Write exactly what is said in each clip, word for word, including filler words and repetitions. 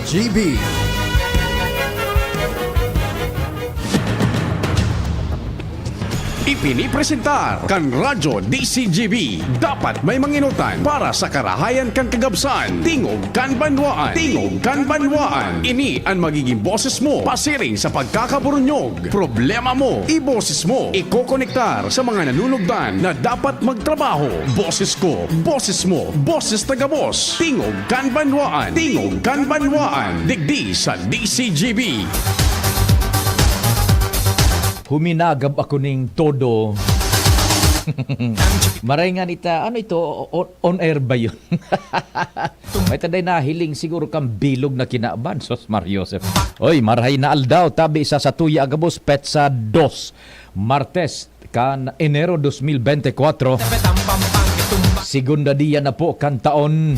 G B. Ipinipresentar kan Radyo D C G B. Dapat may manginutan para sa karahayan kan kagabsan. Tingog kan banwaan. Tingog kan banwaan. Ini an magiging boses mo pasiring sa pagkakaburunyog. Problema mo, iboses mo. Ikokonektar sa mga nanunugdan na dapat magtrabaho. Boses ko, boses mo, boses taga-Boss. Tingog kan banwaan. Tingog kan banwaan. Digdi sa D C G B. Huminagab ako ning todo. Maray nga nita, ano ito? O-, on air ba yun? May taday nahiling siguro kang bilog na kinaban, Sos Mar Joseph. Oy, marhay na aldaw, tabi sa Satuya Agabos, petsa dos, Martes, kan Enero dos mil bente kwatro. Segunda dia na po kan taon,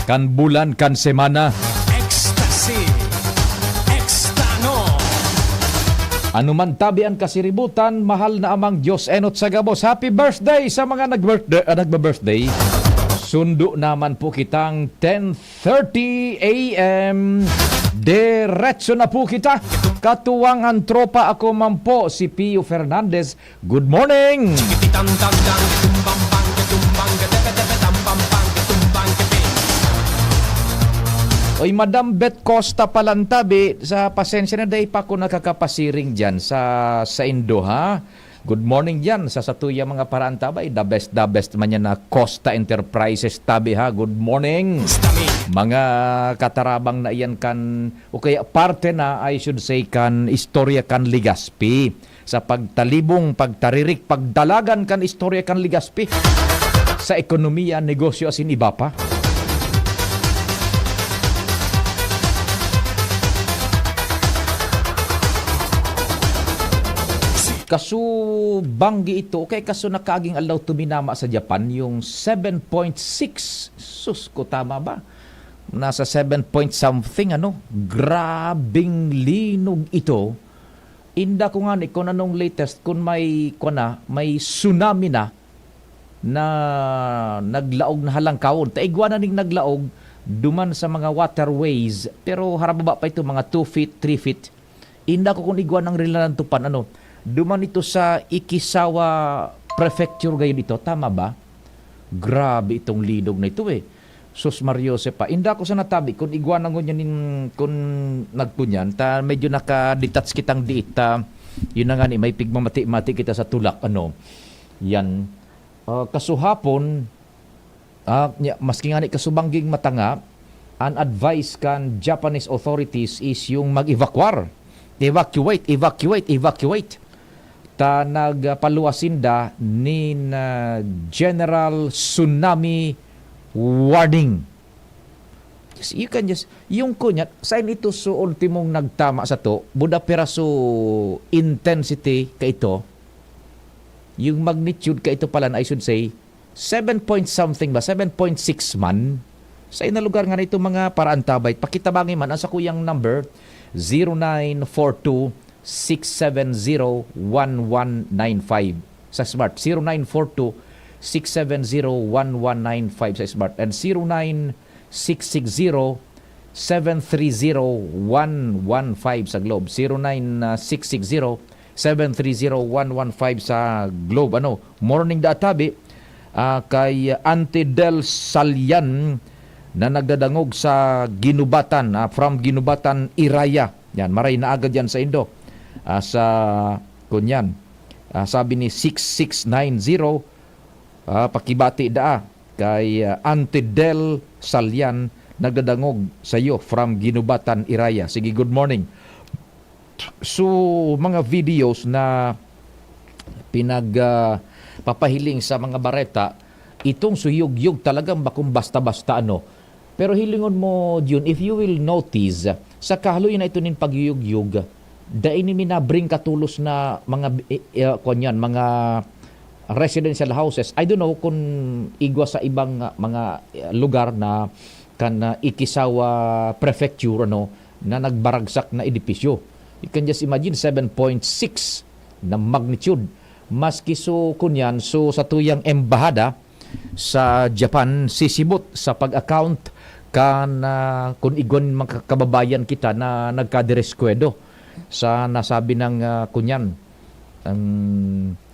kan bulan, kan semana. Ecstasy. Extano. Ano man tabi an kasiributan, mahal na Amang Diyos, enot sa gabos. Happy birthday sa mga nag-birthday, ah, nagbe-birthday. Sundo naman po kitang ten thirty A M. Diretso na po kita. Katuwang ang tropa, ako man po, si Pio Fernandez. Good morning! Oy, Madam Beth Costa Palantabi, sa pasensya na, dai pa ako nakakapasiring dyan sa, sa indo, ha? Good morning dyan sa satuya mga paraantabay. The best, the best man yan na Costa Enterprises tabi, ha. Good morning. Mga katarabang na iyan kan, o kaya parte na, I should say, kan istorya kan Legazpi. Sa pagtalibong, pagtaririk, pagdalagan kan istorya kan Legazpi. Sa ekonomiya, negosyo, asin iba pa. Kaso banggi ito, kay kaso nakaaging aldaw tuminama sa Japan yung seven point six. Sus ko, tama ba? Nasa seven point something, ano? Grabing linog ito. Inda ko ngani kung anong latest, kung may, kwan na, may tsunami na, na naglaog na halangkawon. Ta igwa na ning naglaog duman sa mga waterways, pero harababa pa ito, mga two feet, three feet. Inda ko kung igwa nang rilanantupan, ano, duman ito sa Ikisawa Prefecture gayon ito, tama ba? Grabe itong linog na ito, eh. Sus Mario Sepa. Inda ko sa natabi, kun igwa na ngunyan nin, kun nagkunyan, ta medyo naka-detach kitang diit, ta yun na nga ni, may pigmamati-mati kita sa tulak, ano. Yan. Ah, kasuhapon, ah, nya, maski nga ni kasubangging matanga, an advice kan Japanese authorities is yung mag-evacuar. Evacuate, evacuate, evacuate. Ta nagpaluwas sinda nin, ah, general tsunami warning. Just, you can just, yung kunyat, sain ito so ultimong nagtama sa to, buda pira so intensity ka ito, yung magnitude ka ito pala na, I should say, seven point something ba? Seven point six man? Sa ina lugar nga na itong mga paraantabay, pakitabangi man ang sakuyang number, zero nine four two, six seven zero, one one nine five. Sa Smart, zero nine four two, six seven zero, one one nine five sa Smart, and zero nine six six zero, seven three zero, one one five sa Globe. Zero nine six six zero, seven three zero, one one five sa Globe. Ano, morning da tabi, ah, kay Auntie Del Salian na nagdadangog sa Ginubatan, ah, from Ginubatan, Iraya. Yan, maray na agad yan sa indo. Ah, sa, kunyan, ah, sabi ni six six nine zero, ah, pakibati daa kay, ah, Auntie Del Salian, nagdadangog sayo from Ginubatan, Iraya. Sige, good morning. So, mga videos na pinag, ah, papahiling sa mga bareta, itong suyog-yog talagang bakong basta-basta, ano. Pero hilingon mo, Jun, if you will notice, sa kahaluyan na ito nin pagyuyog-yog, dai ni minabring katulos na mga, eh, eh, kwan yan, mga residential houses. I don't know kung igwa sa ibang, ah, mga, eh, lugar na kan, ah, Ikisawa Prefecture, ano, na nagbaragsak na edipisyo. You can just imagine, seven point six na magnitude. Maski so, kunyan, so sa tuyang embahada sa Japan, sisibot sa pag-account kan, ah, kun igwan mga kababayan kita na nagkadereskwado sa nasabi ng, ah, kunyan, ang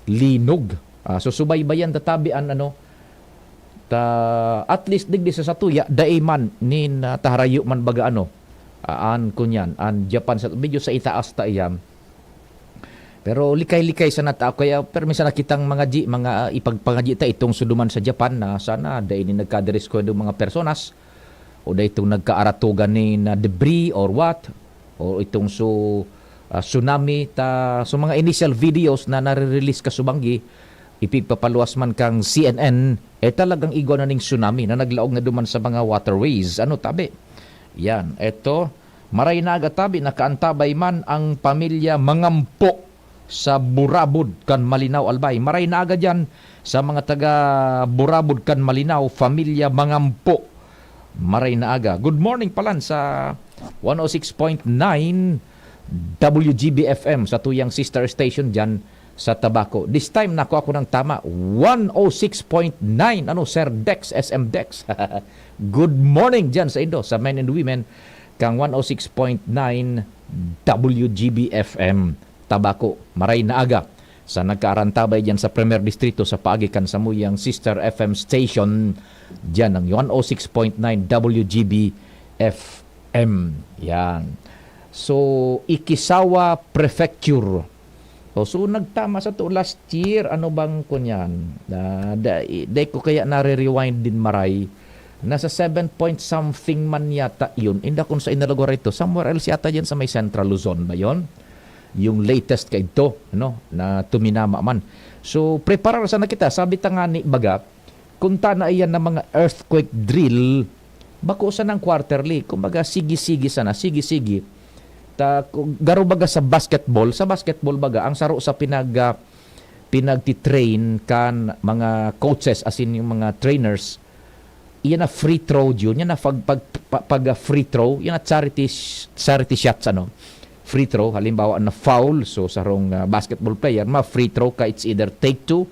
linog. Ah, so subaybayan ta tabi an ano, ta at least digdi sa satuya, dai man nin, ah, taharayo man baga ano, ah, an kunyan, an Japan sa medyo sa itaas ta iyan. Pero likay-likay sana ta, kaya permi sana kitang mangadyi, mga, ah, ipagpangadyi ta itong suduman sa Japan na sana dai ni nagkadereskwado mga personas o dai itong nagkaaratogan ni na debris or what, o itong su-, ah, tsunami ta, so mga initial videos na nare-release kasubanggi, ipigpapaluwas man kang C N N, eh talagang igwa na ning tsunami na naglaog na duman sa mga waterways. Ano tabi? Yan, eto, maray na aga tabi, nakaantabay man ang pamilya Mangampo sa Burabod kan Malinao, Albay. Maray na aga diyan sa mga taga Burabod kan Malinao, pamilya Mangampo. Maray na aga. Good morning palan sa one oh six point nine W G B F M, sa tuyang sister station diyan sa Tabaco. This time, nakuha ko ng tama. One oh six point nine. Ano, Sir Dex, S M Dex. Good morning diyan sa indo, sa men and women, kang one oh six point nine W G B F M Tabaco. Maray na aga sa nagkaarantabay diyan sa Primer Distrito sa paagi kan samuyang sister F M station diyan, ang one oh six point nine W G B F M. Yan. So, Ikisawa Prefecture. O, so, nagtama sa to last year. Ano bang kunyan? Ah, da-, dai ko kaya nare-rewind din maray. Nasa seven point something man yata yun. Inda kung sa inalugar ito. Somewhere else yata yan sa may Central Luzon ba yon? Yung latest ka ito, no? Na tuminama man. So, preparar sana kita. Sabi ta nga ni baga, kung ta na iyan na mga earthquake drill, bako sanang quarterly. Kumbaga, sige-sige sana, sige-sige. Ta, ku-, garo baga sa basketball, sa basketball baga, ang saro sa pinag-, ah, pinagtitrain kan mga coaches, as in yung mga trainers, iyan na free throw yun, yan na pag, pag, pa-, pag, ah, free throw, yan na charity sh-, charity shots, ano, free throw, halimbawa na foul, so sarong, ah, basketball player, ma-free throw ka, it's either take two,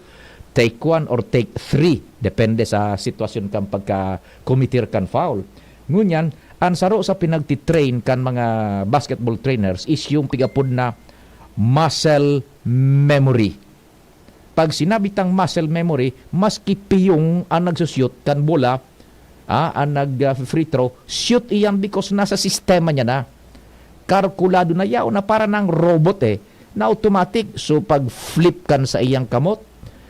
take one, or take three, depende sa sitwasyon kan pagka-committer kan foul. Ngunyan, ang saro sa pinagtitrain kan mga basketball trainers is yung pigapod na muscle memory. Pag sinabi tang muscle memory, maski piyong ang nagsusyot kan bola, ah, ang nag, ah, free throw, shoot iyan because nasa sistema niya na. Kalkulado na yaon na para ng robot eh, na automatic. So pag flip kan sa iyang kamot,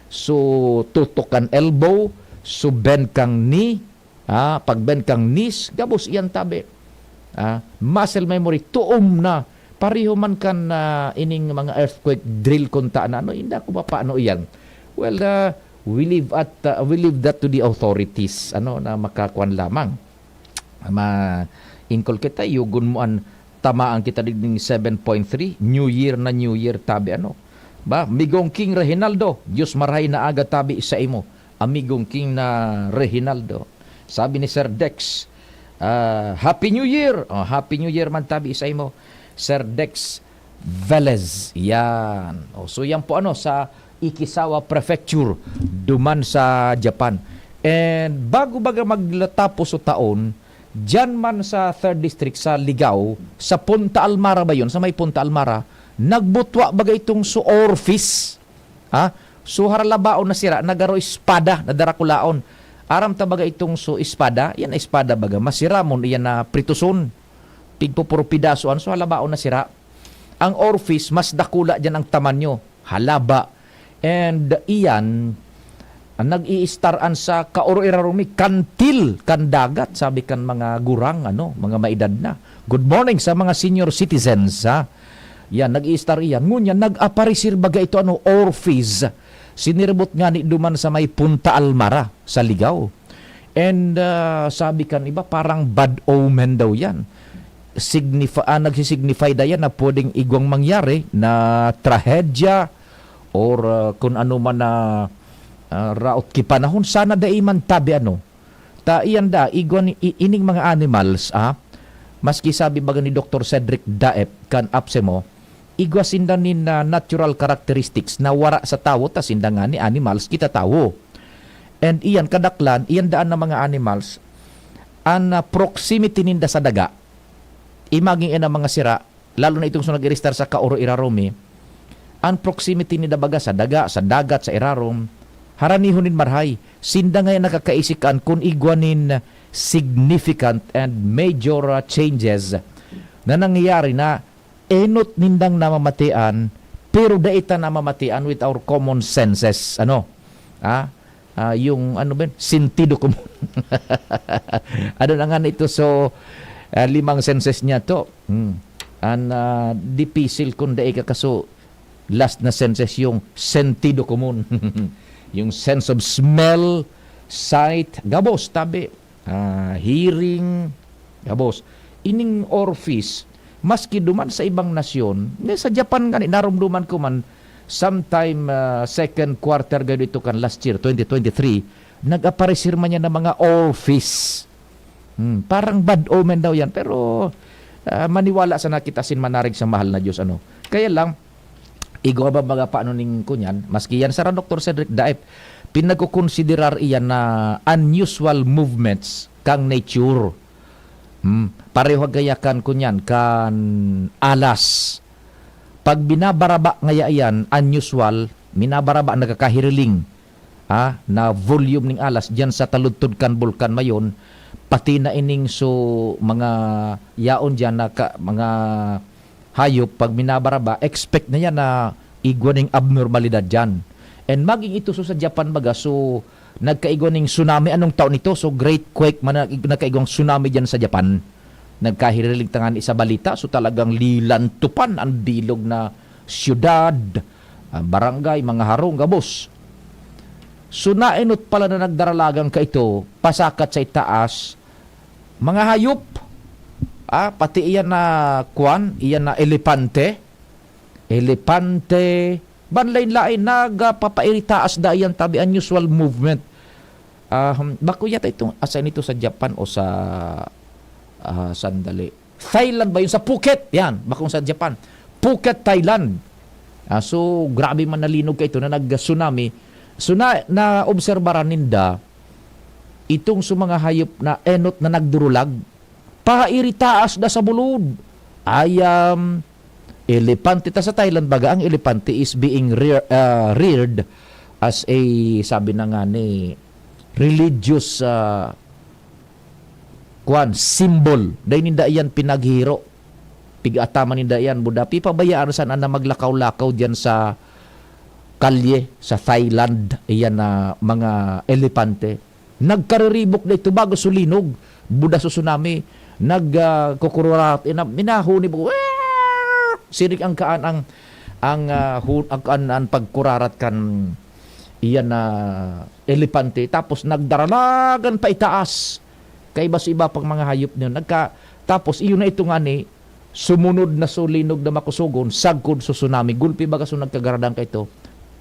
so tutok kan elbow, so bend kang knee, ah, pag bend kang knees, gabos iyan tabi. Ah, muscle memory, tuom na. Pareho man kan, ah, ining mga earthquake drill kung ta na, ano, hindi ako mapaano iyan. Well, ah, we leave at, ah, we leave that to the authorities, ano, na makakuan lamang. Ma-, inculcate tayo, yugon mo an tamaan kita digding seven point three, New Year na New Year, tabi ano. Ba, Migong King Reginaldo, Diyos marahay na aga tabi sa imo. Amigong King na Reginaldo. Sabi ni Sir Dex, ah, "Happy New Year!" Oh, Happy New Year man tabi sa imo, Sir Dex Velez. Yan. Oh, so yan po ano, sa Ikisawa Prefecture, duman sa Japan. And bago baga maglatapos o taon, diyan man sa third District, sa Ligao, sa Punta Almara ba yun? Sa may Punta Almara, nagbutwa baga itong su orphis. Ha? So, haralabaon na sira, nagaro espada na darakulaon. Aram ta baga itong so espada? Yan espada baga, masiramon, iyan na prituson. Pigpupuro pidasoan, so halabaon na sira. Ang orphis, mas dakula diyan ang tamanyo. Halaba. And iyan, ang nag-iistaran sa kauro-irarom ni kantil kan dagat, sabi kan mga gurang, ano, mga maedad na. Good morning sa mga senior citizens, ha? Yan, nag-iistar iyan. Ngunyan, nag-aparisir baga ito, ano, orphis. Sinirbot nga ni duman sa may Punta Almara, sa Ligao. And, ah, sabi kan iba, parang bad omen daw yan. Signifi-, ah, nagsisignify da yan na pwedeng igwang mangyari na trahedya or, ah, kung ano man na, ah, raot ki panahon. Sana dai man tabi ano. Ta iyan da, igwa ni, i-, ining mga animals, ah, maski sabi baga ni Doktor Cedric Daep kan APSEMO, igwa sinda nin, ah, natural characteristics na wara sa tawo, ta sinda ngani animals, kita tawo. And iyan, kadaklan, iyan daan na mga animals, an, ah, proximity ninda sa daga, imagine an mga sira, lalo na itong so nag-iristar sa Kaoro, irarom, eh. An proximity ninda baga sa daga, sa dagat, sa irarom, haranihon nin marahay, sinda ngaya nakakaisi kan kun igwa nin significant and major, ah, changes na nangyayari na enot nindang namamatian, pero dai ta namamatian with our common senses. Ano? Ah, ah, yung ano ba yun? Sentido común. Ano na nga nito? So, ah, limang senses niya to. Hmm. An, ah, dipisil kung dai ka kaso last na senses yung sentido común. Yung sense of smell, sight, gabos, tabi, ah, hearing, gabos. Ining orifice, maski duman sa ibang nasyon, ni sa Japan nga, narumduman ko man, sometime, ah, second quarter gayud ito kan last year, twenty twenty-three, nag-aparecer man yan ng mga orifice. Hmm, parang bad omen daw yan. Pero, ah, maniwala sana kita sin manarig sa mahal na Diyos, ano. Kaya lang, igwa ba baga paano ning kunyan? Maski yan, Sir Doktor Cedric Daep, pinagkukonsiderar iyan na unusual movements kang nature. Hmm, pareho gaya kan kunyan, kan alas. Pag binabaraba ngaya iyan, unusual, binabaraba, nagkakahiriling, ah, na volume ning alas diyan sa taludtod kan Bulkan Mayon, pati na ining so mga yaon diyan na ka-, mga hayop, pag binabaraba, expect na yan na igwa ning abnormalidad diyan. And maging ito so sa Japan baga, so nagkaigwa ning tsunami. Anong taon ito? So great quake man, nag-, nagkaigwang tsunami diyan sa Japan. Nagkahiriling ta ngani sa balita, so talagang lilantupan ang bilog na siyudad, ah, barangay, mga harong, gabos. So, naenot pala na nagdaralagan kaito, pasakat sa itaas, mga hayop, ah, pati iyan na kwan, iyan na elepante, elepante, banlain-lain, nagpapairitaas da iyan, tabi, unusual movement. Ah, hmm, bako yata itong, asa nito, sa Japan o sa, ah, sandali. Thailand ba yun? Sa Phuket, yan, bakong sa Japan. Phuket, Thailand. Ah, so, grabe man nalinog kaito na nag-tsunami. So, na, naobserbaran ninda itong sa mga hayop na enot na nagdurulag, pairitaas da sa bulod. Ayam, elepante. Ta sa Thailand, baga, ang elepante is being rear-, ah, reared as a, sabi na nga ni, religious, ah, kwan, symbol. Dai ninda iyan pinaghihiro. Pig-ataman ninda iyan, buda. Pipabayaan sana na maglakaw-lakaw diyan sa kalye, sa Thailand, iyan na mga elepante. Nagkariribok na ito bago sulinog. Buda sa tsunami. Nag, ah, kukururat, ina-, minahuni po. Sirik ang kaan ang, ang, ah, hu-, ang, ang, ang pagkurarat kan iyan na elepante. Tapos nagdaralagan pa itaas. Kaiba sa iba pang mga hayop niyo. Nagka-, tapos iyon na ito nga ni sumunod na sulinog na makusugon, sagkod sa tsunami. Gulpi baga so nagkagaradan kaito.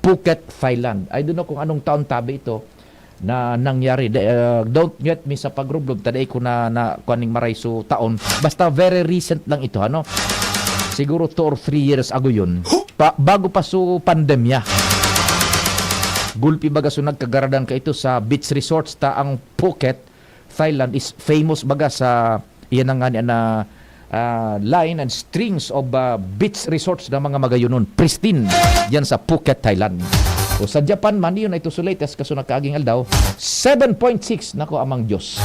Phuket, Thailand. I don't know kung anong taon tabi ito na nangyari. Da-, uh, don't get me sa pagrublob. Tadai ko na, na kuan ning maray so taon. Basta very recent lang ito, ano? Siguro two or three years ago yun. Pa, bago pa so pandemya. Gulpi baga so nagkagaradan kaito sa beach resorts ta ang Phuket, Thailand is famous baga sa iyan na nga ni na, ah, line and strings of, ah, beach resorts na mga magayonon. Pristine yan sa Phuket, Thailand. O sa Japan man, yun na ito sa latest kaso nakaaging aldaw, seven point six. Nako, amang Diyos.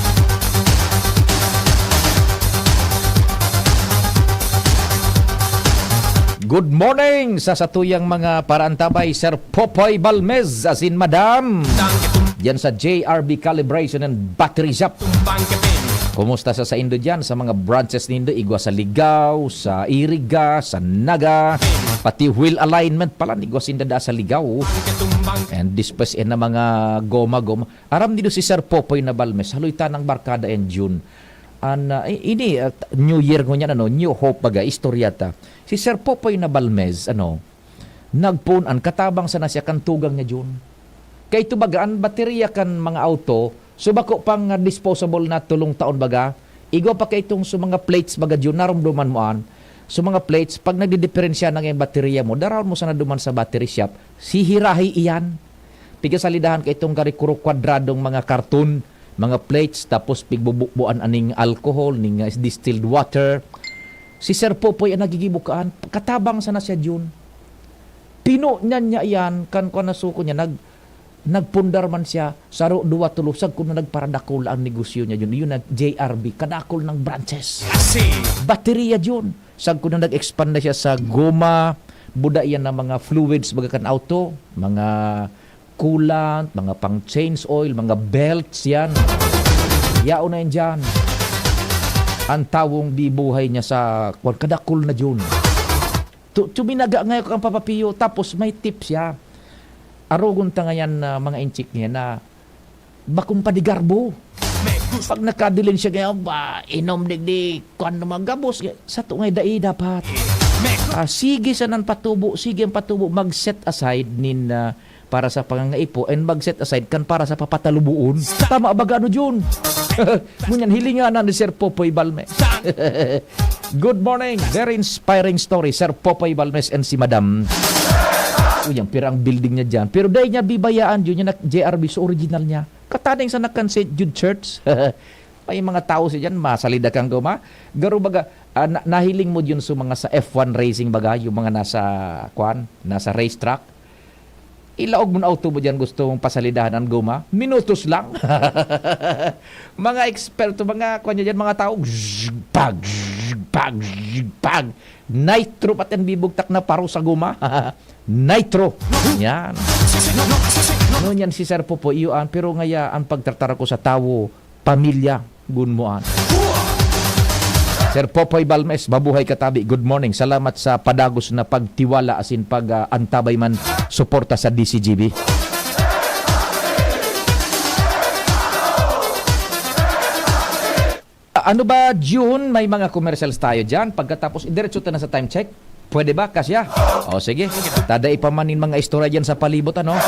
Good morning sa satuyang mga paraantabay, Sir Popoy Balmez, asin Madam. Diyan sa J R B Calibration and Battery Shop. Kumusta sa saindo diyan, sa mga branches nindo, igwa sa Ligao, sa Iriga, sa Naga, pati wheel alignment pala, igwa sinda da sa Ligao. And dispes na mga goma-goma. Aram nindo si Sir Popoy na Balmes, haloy tanang barkada yan, June. An, ah, i-, ini, ah, New Year ngunyan, ano, New Hope baga, istorya ta. Si Sir Popoy na Balmes, ano, nagpunan, katabang sana siya kan tugang niya, June. Kay ito baga, an baterya kan mga auto, so bako pang, ah, disposable na tulong taon baga, igwa pa kay itong sa mga plates baga, June, narumduman mo an. Sa mga plates, pag nagdidiperensya na nga yung baterya mo, daraon mo sana duman sa battery shop, sihirahi iyan. Pigasalidahan ka itong gari kuro kwadradong mga karton, mga plates, tapos pigbubuan aning alcohol, ning, ah, distilled water. Si Sir Popoy ang nagigibo kaan, katabang sana siya, Jun. Pino niya niya iyan, kan kuwan na suko niya, nag-, nagpundar man siya, saro, duwa, tolo, sagkod na nagparadakul ang negosyo niya, Jun. Yun na, J R B, kadakul ng branches. Baterya, Jun. Sagkod na nag-expand na siya sa goma, buda iyan ng mga fluids, baga kan auto, mga coolant, mga pang change oil, mga belts yan. Yaon na yan dyan. Ang tawong bibuhay niya sa, kwan, kadakul na Jun. Tu-, tuminaga ngayon ang papapiyo, tapos may tip siya. Arogon ta ngayon na mga inchik niya na bakong padigarbo. Pag nakadiling siya ngayon, ba, inom digdi, kwan na mga gabos. Sa to ngay dai dapat. Ah, sige sa nan patubo, sige ang patubo, mag-set aside nin, ah, para sa pangangaipo and mag-set aside kan para sa papatalubuon. Tama ba gano, Jun? Ngunyan, hilingan na ni Sir Popoy Balme. Good morning. Very inspiring story, Sir Popoy Balmes and si Madam. Uy, ang pirang building niya dyan. Pero dahil niya bibayaan, yun yung J R B sa original niya. Kataning sa nakan Saint Jude Church. May mga tao siya dyan, masalida kang goma. Garo baga, ah, na- nahiling mo yun sa mga sa F one racing baga, yung mga nasa, kwan, nasa racetrack. Ilaog mo na auto mo diyan, gusto mong pasalidahan ang goma, minutos lang. Mga eksperto, mga kwan niya diyan, mga tao, zhg, pag, zhg, pag, zhg, pag. Nitro pati ang bibugtak na paro sa goma. Nitro. Yan. Ano yan si Sir Popo, iyo an, pero ngaya ang pagtratar ko sa tawo, pamilya, gunmoan. Sir Popoy Balmes, mabuhay ka tabi. Good morning. Salamat sa padagos na pagtiwala asin pag, ah, antabay man suporta sa D C G B. Ano ba, June? May mga commercials tayo dyan. Pagkatapos, idiretso ta na sa time check. Pwede ba, Kasya? O, sige. Tada ipaman nin mga istorya dyan sa palibot, ano?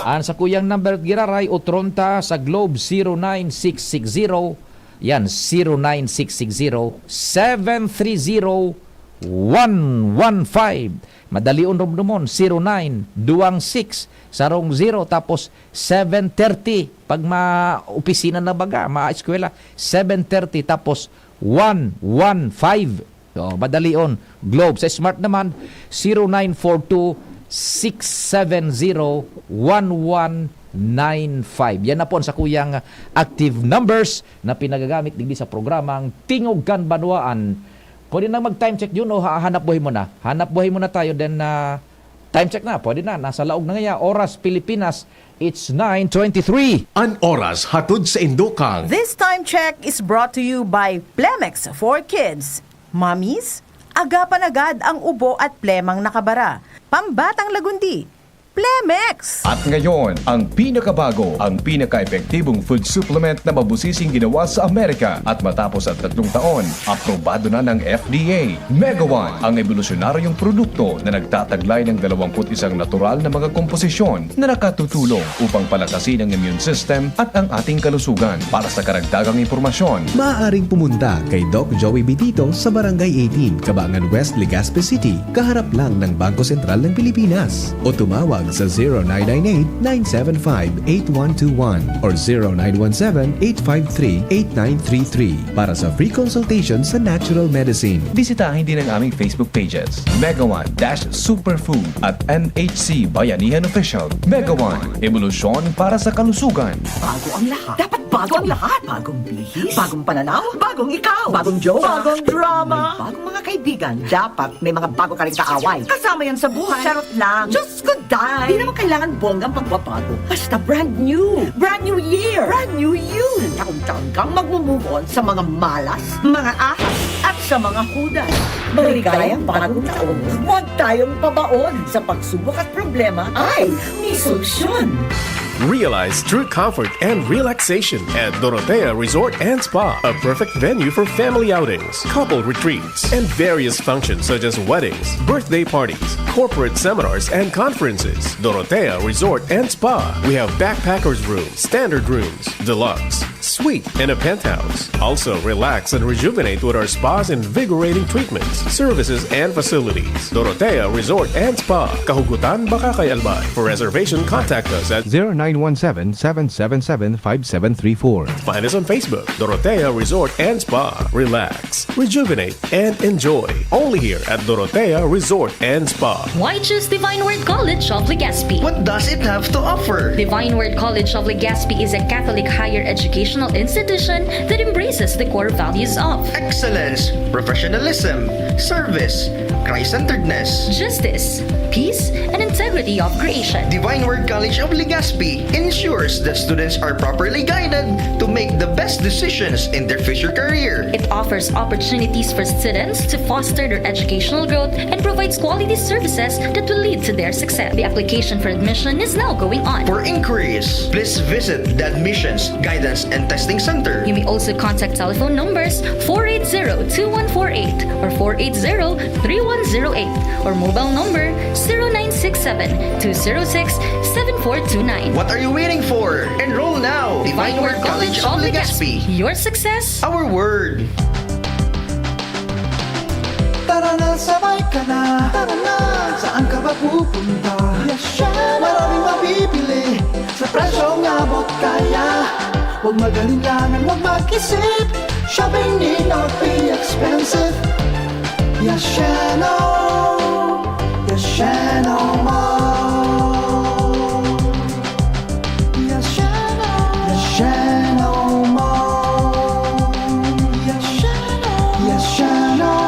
Ang sa kuyang number at giraray, utron ta sa Globe, zero nine six six zero. Yan, zero nine six six zero, seven three zero, one one five. Madalion rumdumon, zero nine, duwang six, sarong zero, tapos seven thirty. Pag ma-opisina na baga, ma-eskwela, seven thirty, tapos one one five. So, madalion. Globe. Sa Smart naman, zero nine four two, six seven zero, one one nine five. Yan na po ang sakuyang active numbers na pinagamit digdi sa programang Tingog Kan Banwaan. Pwede na mag-time check yun o ha-, hanap buhay muna? Hanap buhay muna tayo, then, ah, time check na. Pwede na. Nasa laog na ngaya. Oras, Pilipinas, it's nine twenty-three. An oras hatod sa Indokang. This time check is brought to you by Plemex for Kids. Mommies, agapan agad ang ubo at plemang nakabara. Pambatang Lagundi, Plemex! At ngayon, ang pinakabago, ang pinaka-epektibong food supplement na mabusising ginawa sa Amerika. At matapos ang tatlong taon, aprobado na ng F D A. Mega One, ang ebolusyonaryong produkto na nagtataglay ng dalawampu't isang natural na mga komposisyon na nakatutulong upang palakasin ang immune system at ang ating kalusugan. Para sa karagdagang impormasyon, maaaring pumunta kay Doc Joey Bitito sa Barangay eighteen, Cabangan West, Legazpi City, kaharap lang ng Bangko Sentral ng Pilipinas. O tumawag sa zero nine nine eight, nine seven five, eight one two one or zero nine one seven, eight five three, eight nine three three para sa free consultation sa natural medicine. Bisitahin din ang aming Facebook pages, Mega One dash Superfood at N H C Bayanihan Official. Mega One, ebolusyon para sa kalusugan. Bago ang lahat. Dapat bago ang lahat. Bagong bihis. Bagong pananaw. Bagong ikaw. Bagong jowa. Bagong drama. May bagong mga kaibigan. Dapat may mga bago ka rin kaaway. Kasama yan sa buhay. Charot lang. Diyos ko, Day! Di naman kailangan bonggang pagbabago. Basta brand new. Brand new year. Brand new you. Taon-taon kang magmo-move on sa mga malas, mga ahas, at sa mga hudas. Maligayang bagong taon. Huwag tayong pabaon. Sa pagsubok at problema ay may solusyon. Realize true comfort and relaxation at Dorotea Resort and Spa, a perfect venue for family outings, couple retreats, and various functions such as weddings, birthday parties, corporate seminars, and conferences. Dorotea Resort and Spa. We have backpackers room, standard rooms, deluxe, Suite and a penthouse. Also, relax and rejuvenate with our spa's invigorating treatments, services, and facilities. Dorotea Resort and Spa, Kahugutan, Bacacay, Albay. For reservation, contact us at zero nine one seven, seven seven seven, five seven three four. Find us on Facebook, Dorotea Resort and Spa. Relax, rejuvenate, and enjoy. Only here at Dorotea Resort and Spa. Why choose Divine Word College of Legazpi? What does it have to offer? Divine Word College of Legazpi is a Catholic higher educational institution that embraces the core values of excellence, professionalism, service, Christ-centeredness, justice, peace, and integrity of creation. Divine Word College of Legazpi ensures that students are properly guided to make the best decisions in their future career. It offers opportunities for students to foster their educational growth and provides quality services that will lead to their success. The application for admission is now going on. For inquiries, please visit the Admissions, Guidance, and Testing Center. You may also contact telephone numbers four eight zero two one four eight or four eight zero three one zero eight or mobile number zero nine six seven two zero six seven four two nine. What are you waiting for? Enroll now! Divine Word College of Legazpi. Your success, our word. Tara na, sabay ka na. Tara na, saan ka ba pupunta? Yasha! Maraming mabibili sa presyong abot kaya. Huwag magalinlangan, huwag mag-isip. Shopping need not be expensive. Yashano! Yashano Mall! Yashano! Yashano Mall! Yashano! Yashano!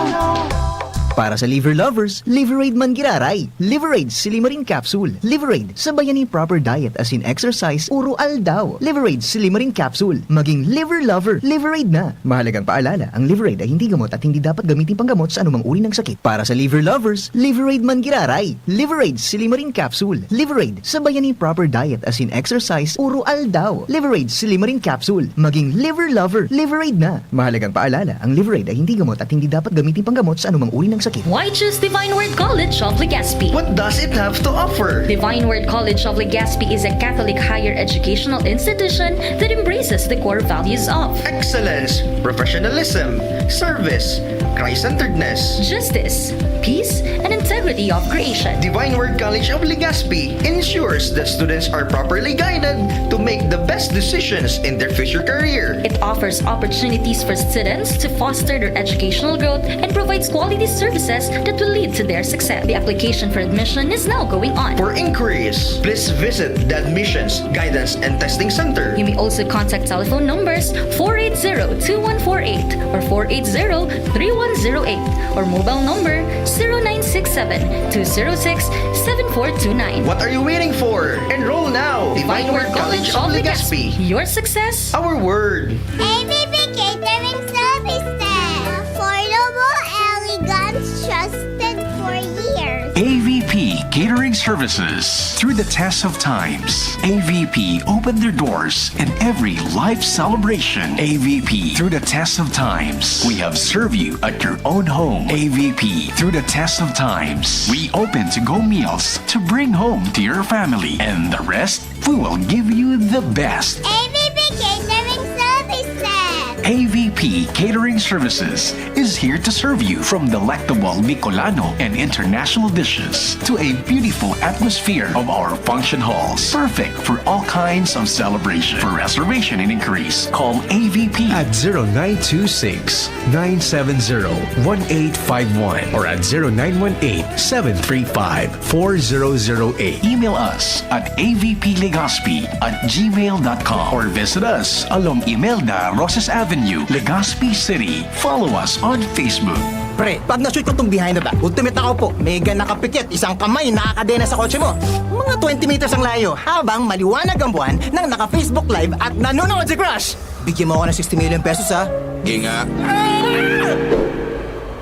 Para sa liver lovers, Liverade man giraray. Liverade Silimarin Capsule. Liverade, sabayan ni proper diet as in exercise, uro aldaw. Liverade Silimarin Capsule. Maging liver lover, Liverade na. Mahalagang paalala, ang Liverade ay hindi gamot at hindi dapat gamitin panggamot sa anumang uri ng sakit. Para sa liver lovers, Liverade man giraray. Liverade Silimarin Capsule. Liverade, sabayan ni proper diet as in exercise, uro aldaw. Liverade Silimarin Capsule. Maging liver lover, Liverade na. Mahalagang paalala, ang Liverade ay hindi gamot at hindi dapat gamitin panggamot sa anumang uri ng sakit. Why choose Divine Word College of Legazpi? What does it have to offer? Divine Word College of Legazpi is a Catholic higher educational institution that embraces the core values of excellence, professionalism, service, Christ-centeredness, justice, peace, and integrity of creation. Divine Word College of Legazpi ensures that students are properly guided to make the best decisions in their future career. It offers opportunities for students to foster their educational growth and provides quality services that will lead to their success. The application for admission is now going on. For inquiries, please visit the Admissions, Guidance, and Testing Center. You may also contact telephone numbers four eight zero two one four eight or four eight zero three one zero eight or mobile number zero nine six seven two zero six seven four two nine. What are you waiting for? Enroll now! Divine Word College of Legazpi. Your success, our word. A V P Catering Services. Affordable, elegant, trusted for years. A V P Catering Services. Through the test of times, A V P opened their doors in every life celebration. A V P, through the test of times, we have served you at your own home. A V P, through the test of times, we open to-go meals to bring home to your family. And the rest, we will give you the best. A V P Catering Services. A V P Catering Services is here to serve you, from delectable Bicolano and international dishes to a beautiful atmosphere of our function halls, perfect for all kinds of celebration. For reservation and inquiries, call A V P at zero nine two six, nine seven zero, one eight five one or at zero nine one eight, seven three five, four zero zero eight. Email us at A V P Legazpi at gmail dot com or visit us along Imelda Roses Avenue, Legazpi City. Follow us on Facebook. Pre, pag na-shoot ko tong Behind the Back, ultimate na kaupo, may gan nakapikit, isang kamay nakakadena sa kotse mo. Mga twenty meters ang layo, habang maliwanag ang buwan nang naka-Facebook Live at nanonood si Crush. Bigyan mo ako ng sixty million pesos, ha? Ginga.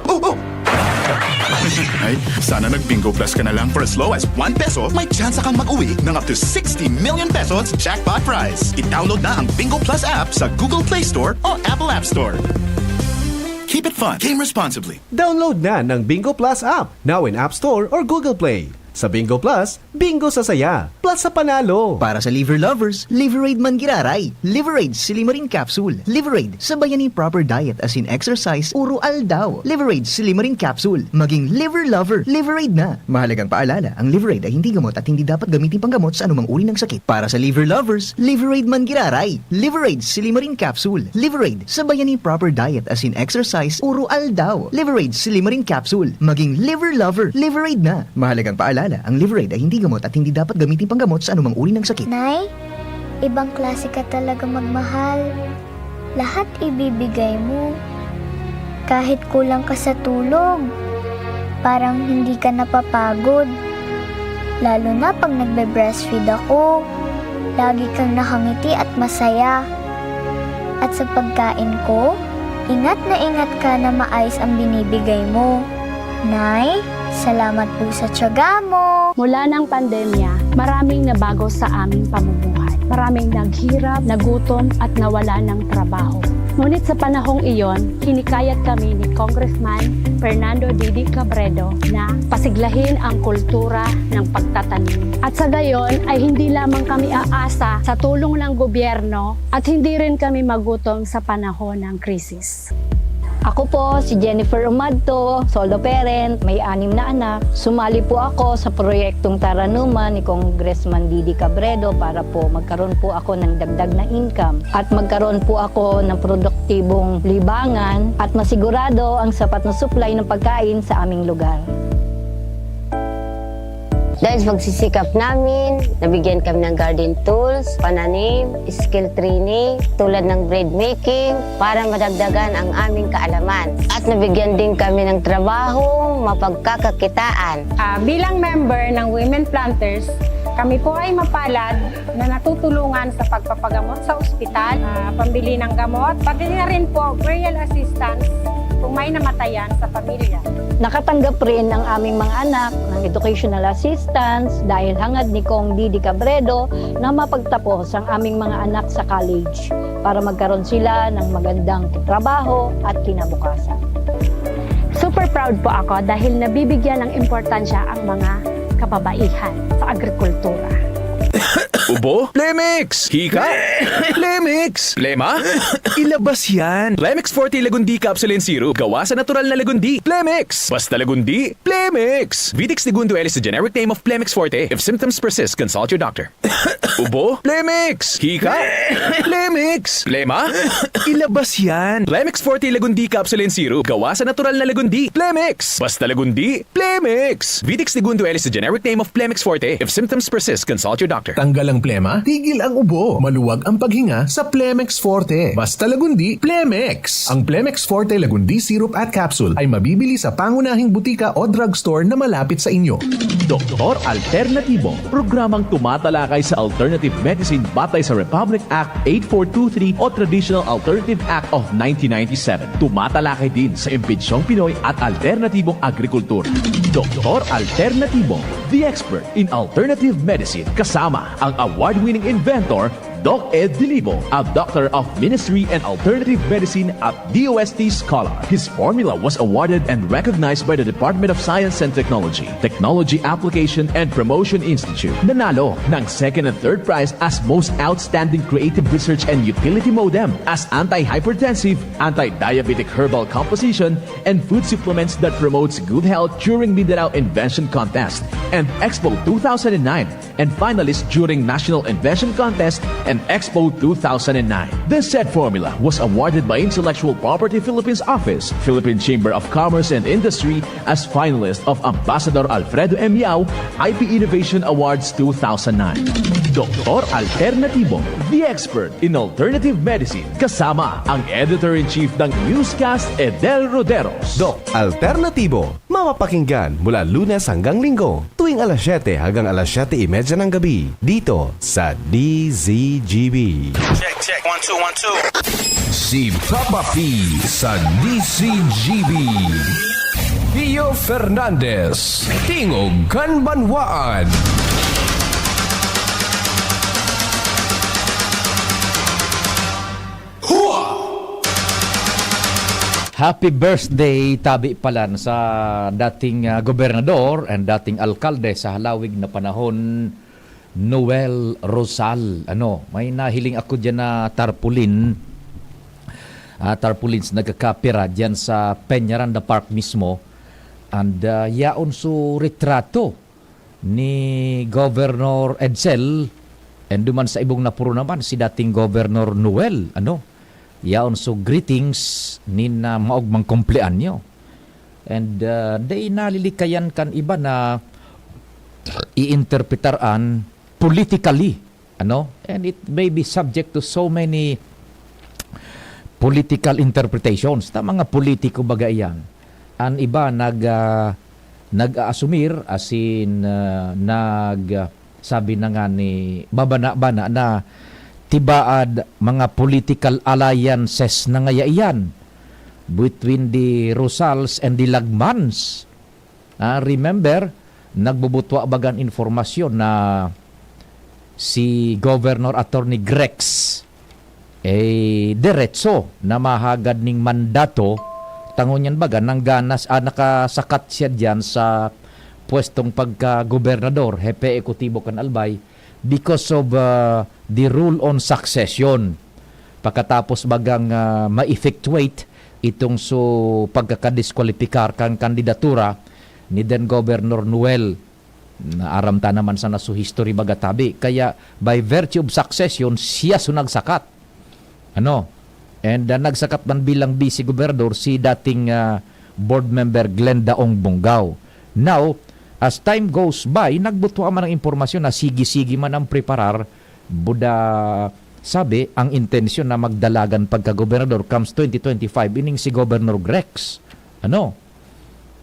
Oh, oh! Ay, sana nag-Bingo Plus ka na lang. For as low as one peso, may tsansa kang mag-uwi ng up to sixty million pesos jackpot prize. I-download na ang Bingo Plus app sa Google Play Store o Apple App Store. Keep it fun. Game responsibly. Download na ng Bingo Plus app, now in App Store or Google Play. Sa Bingo Plus, bingo sa saya, plus sa panalo. Para sa liver lovers, Liverade man giraray. Liverade Silimarin Capsule. Liverade, sabayan ni proper diet asin exercise, uro aldaw. Liverade Silimarin Capsule. Maging liver lover, Liverade na. Mahalagang paalala, ang Liverade ay hindi gamot at hindi dapat gamitin panggamot sa anumang uri ng sakit. Para sa liver lovers, Liverade man giraray. Liverade Silimarin Capsule. Liverade, sabayan ni proper diet asin exercise, uro aldaw. Liverade Silimarin Capsule. Maging liver lover, Liverade na. Mahalagang paalala, ang Liverade ay hindi gamot at hindi dapat gamitin panggamot sa anumang uri ng sakit. Nay, ibang klase ka talaga magmahal. Lahat ibibigay mo. Kahit kulang ka sa tulog, parang hindi ka napapagod. Lalo na pag nagbe-breastfeed ako, lagi kang nakangiti at masaya. At sa pagkain ko, ingat na ingat ka na maayos ang binibigay mo. Nay, salamat po sa tiyaga mo. Mula ng pandemya, maraming nabago sa aming pamumuhay. Maraming naghirap, nagutom, at nawala ng trabaho. Ngunit sa panahong iyon, hinikayat kami ni Congressman Fernando Didi Cabredo na pasiglahin ang kultura ng pagtatanim. At sa gayon ay hindi lamang kami aasa sa tulong ng gobyerno at hindi rin kami magutom sa panahon ng krisis. Ako po si Jennifer Umadto, solo parent, may anim na anak. Sumali po ako sa proyektong Taranuman ni Congressman Didi Cabredo para po magkaroon po ako ng dagdag na income at magkaroon po ako ng produktibong libangan at masigurado ang sapat na supply ng pagkain sa aming lugar. Dahil sa pagsisikap namin, nabigyan kami ng garden tools, pananim, skill training, tulad ng bread making, para madagdagan ang aming kaalaman. At nabigyan din kami ng trabahong mapagkakakitaan. Ah, bilang member ng Women Planters, kami po ay mapalad na natutulungan sa pagpapagamot sa ospital, ah, pambili ng gamot, pati na rin po burial assistance kung may namatayan sa pamilya. Nakatanggap rin ang aming mga anak ng educational assistance dahil hangad ni Cong Didi Cabredo na mapagtapos ang aming mga anak sa college para magkaroon sila ng magandang trabaho at kinabukasan. Super proud po ako dahil nabibigyan ng importansya ang mga kababaihan sa agrikultura. Ubo? Plemix! Hika? Plemix! Plema? Ilabas yan! Plemix Forte Lagundi Capsule and Syrup. Gawa sa natural na lagundi. Plemix! Basta lagundi, Plemix! Vitex Segundo L is the generic name of Plemix Forte. If symptoms persist, consult your doctor. Ubo? Plemix! Hika? Plemix! Plema? Ilabas yan! Plemix Forte Lagundi Capsule and Syrup. Gawa sa natural na lagundi. Plemix! Basta lagundi, Plemix! Vitex Segundo L is the generic name of Plemix Forte. If symptoms persist, consult your doctor. Tanggal ang plema, tigil ang ubo. Maluwag ang paghinga sa Plemix Forte. Basta lagundi, Plemix! Ang Plemix Forte Lagundi Syrup at Capsule ay mabibili sa pangunahing butika o drugstore na malapit sa inyo. Doktor Alternatibo, programang tumatalakay sa alternative medicine batay sa Republic Act eight four two three o Traditional Alternative Act of nineteen ninety-seven. Tumatalakay din sa impensyong Pinoy at alternatibong agrikultura. Doktor Alternatibo, the expert in alternative medicine, kasama ang award-winning inventor, Doc Ed Dilibo, a Doctor of Ministry and Alternative Medicine at D O S T scholar. His formula was awarded and recognized by the Department of Science and Technology, Technology Application and Promotion Institute. Nanalo ng second and third prize as Most Outstanding Creative Research and Utility Modem as anti-hypertensive, anti-diabetic herbal composition, and food supplements that promotes good health during Mindanao Invention Contest and Expo two thousand nine, and finalist during National Invention Contest and Expo two thousand nine. The said formula was awarded by Intellectual Property Philippines Office, Philippine Chamber of Commerce and Industry as finalist of Ambassador Alfredo M. Yao I P Innovation Awards two thousand nine. Doktor Alternatibo, the expert in alternative medicine, kasama ang editor-in-chief ng Newscast, Edel Roderos. Doc Alternatibo, mapapakinggan mula Lunes hanggang Linggo, tuwing alas siyete hanggang alas siyete y media ng gabi, dito sa D Z G B. Check, check. One, two, one, two. Si Papa P sa D Z G B. Pio Fernandez, Tingog kan Banwaan. Hua! Happy birthday, tabi palan sa dating, ah, gobernador and dating alkalde sa halawig na panahon, Noel Rosal. Ano, may nahiling ako diyan na tarpaulin. Ah, tarpaulins nagkakapira diyan sa Peñaranda Park mismo. And, ah, yaon so retrato ni Governor Edsel, and duman sa ibong napuro naman si dating Governor Noel, ano? Yaon so greetings nin, ah, maogmang kumpleanyo. And, ah, dai nalilikayan kan iba na iinterpretar an politically, ano? And it may be subject to so many political interpretations. Ta mga politiko baga iyan. An iba nag, ah, nag-aasumir, as in, ah, nag, ah, sabi na nga ni babana-bana na tibaad mga political alliances na ngaya iyan between the Rosals and the Lagmans. Ah, remember, nagbubutwa bagan informasyon na si Governor Attorney Grex, eh, diretso na mahagad ning mandato, tangon yan baga, nangganas, ah, nakasakat siya diyan sa pwestong pagka-gobernador, hepe ekutibo kan Albay, because of, ah, the rule on succession. Pakatapos bagang, ah, ma-effectuate itong so pagkakadiskwalipikar kan kandidatura ni then Governor Noel, na aram ta naman sana so history baga tabi. Kaya by virtue of succession, siya so nagsakat. Ano? And, ah, nagsakat man bilang vice gobernador si dating, ah, board member Glenda Ong Bongao. Now, as time goes by, nagbutwa man ang impormasyon na sige-sige man ang preparar, buda sabi, ang intensyon na magdalagan pagka-gobernador comes twenty twenty-five, ining si Governor Grex. Ano?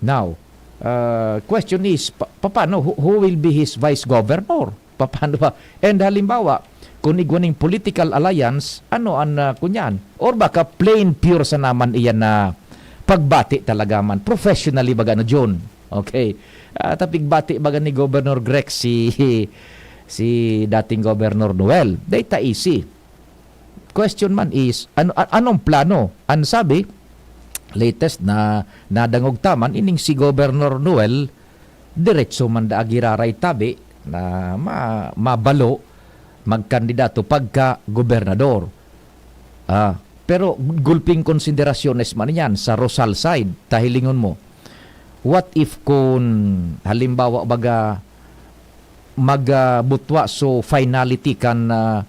Now, ah, question is, pa-, papaano, who, who will be his vice governor? Papaano ba? And halimbawa, kung igwa ning political alliance, ano an, ah, kunyan? Or baka plain pure sa naman iyan na pagbati talaga man, professionally baga na, John? Okay. Ah, tapigbati baga ni Governor Grex si, si dating Governor Noel? Data easy. Question man is, ano, a-, anong plano? Ang sabi, latest na nadangog ta man, ining si Governor Noel, diretso man daa giraray tabi na ma-, mabalo magkandidato pagka gobernador. Ah, pero gulping konsiderasyones man yan sa Rosal side, ta hilingon mo. What if kun halimbawa baga mag, ah, butwa so finality kan, ah,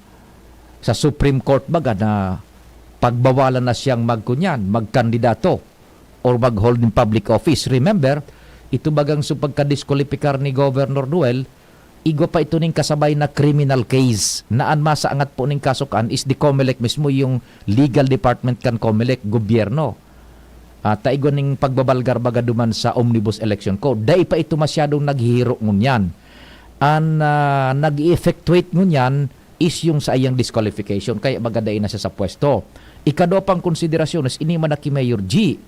sa Supreme Court baga na pagbawalan na siyang magkunyan, magkandidato or mag-hold nin public office. Remember, ito bagang so pagkadiskwalipikar ni Governor Noel, igwa pa ito ning kasabay na criminal case na an masaangat po ning kaso kan is the COMELEC mismo, yung legal department kan COMELEC, gobyerno. Ah, ta igwa ning pagbabalgar baga duman sa Omnibus Election Code. Dai pa ito masyadong naghihiro ngunyan. An, ah, nag-i-effectuate ngunyan is yung sa iyang disqualification, kaya baga dai na siya sa pwesto. Ikadwa pang konsiderasyon is ini man na ki Mayor G.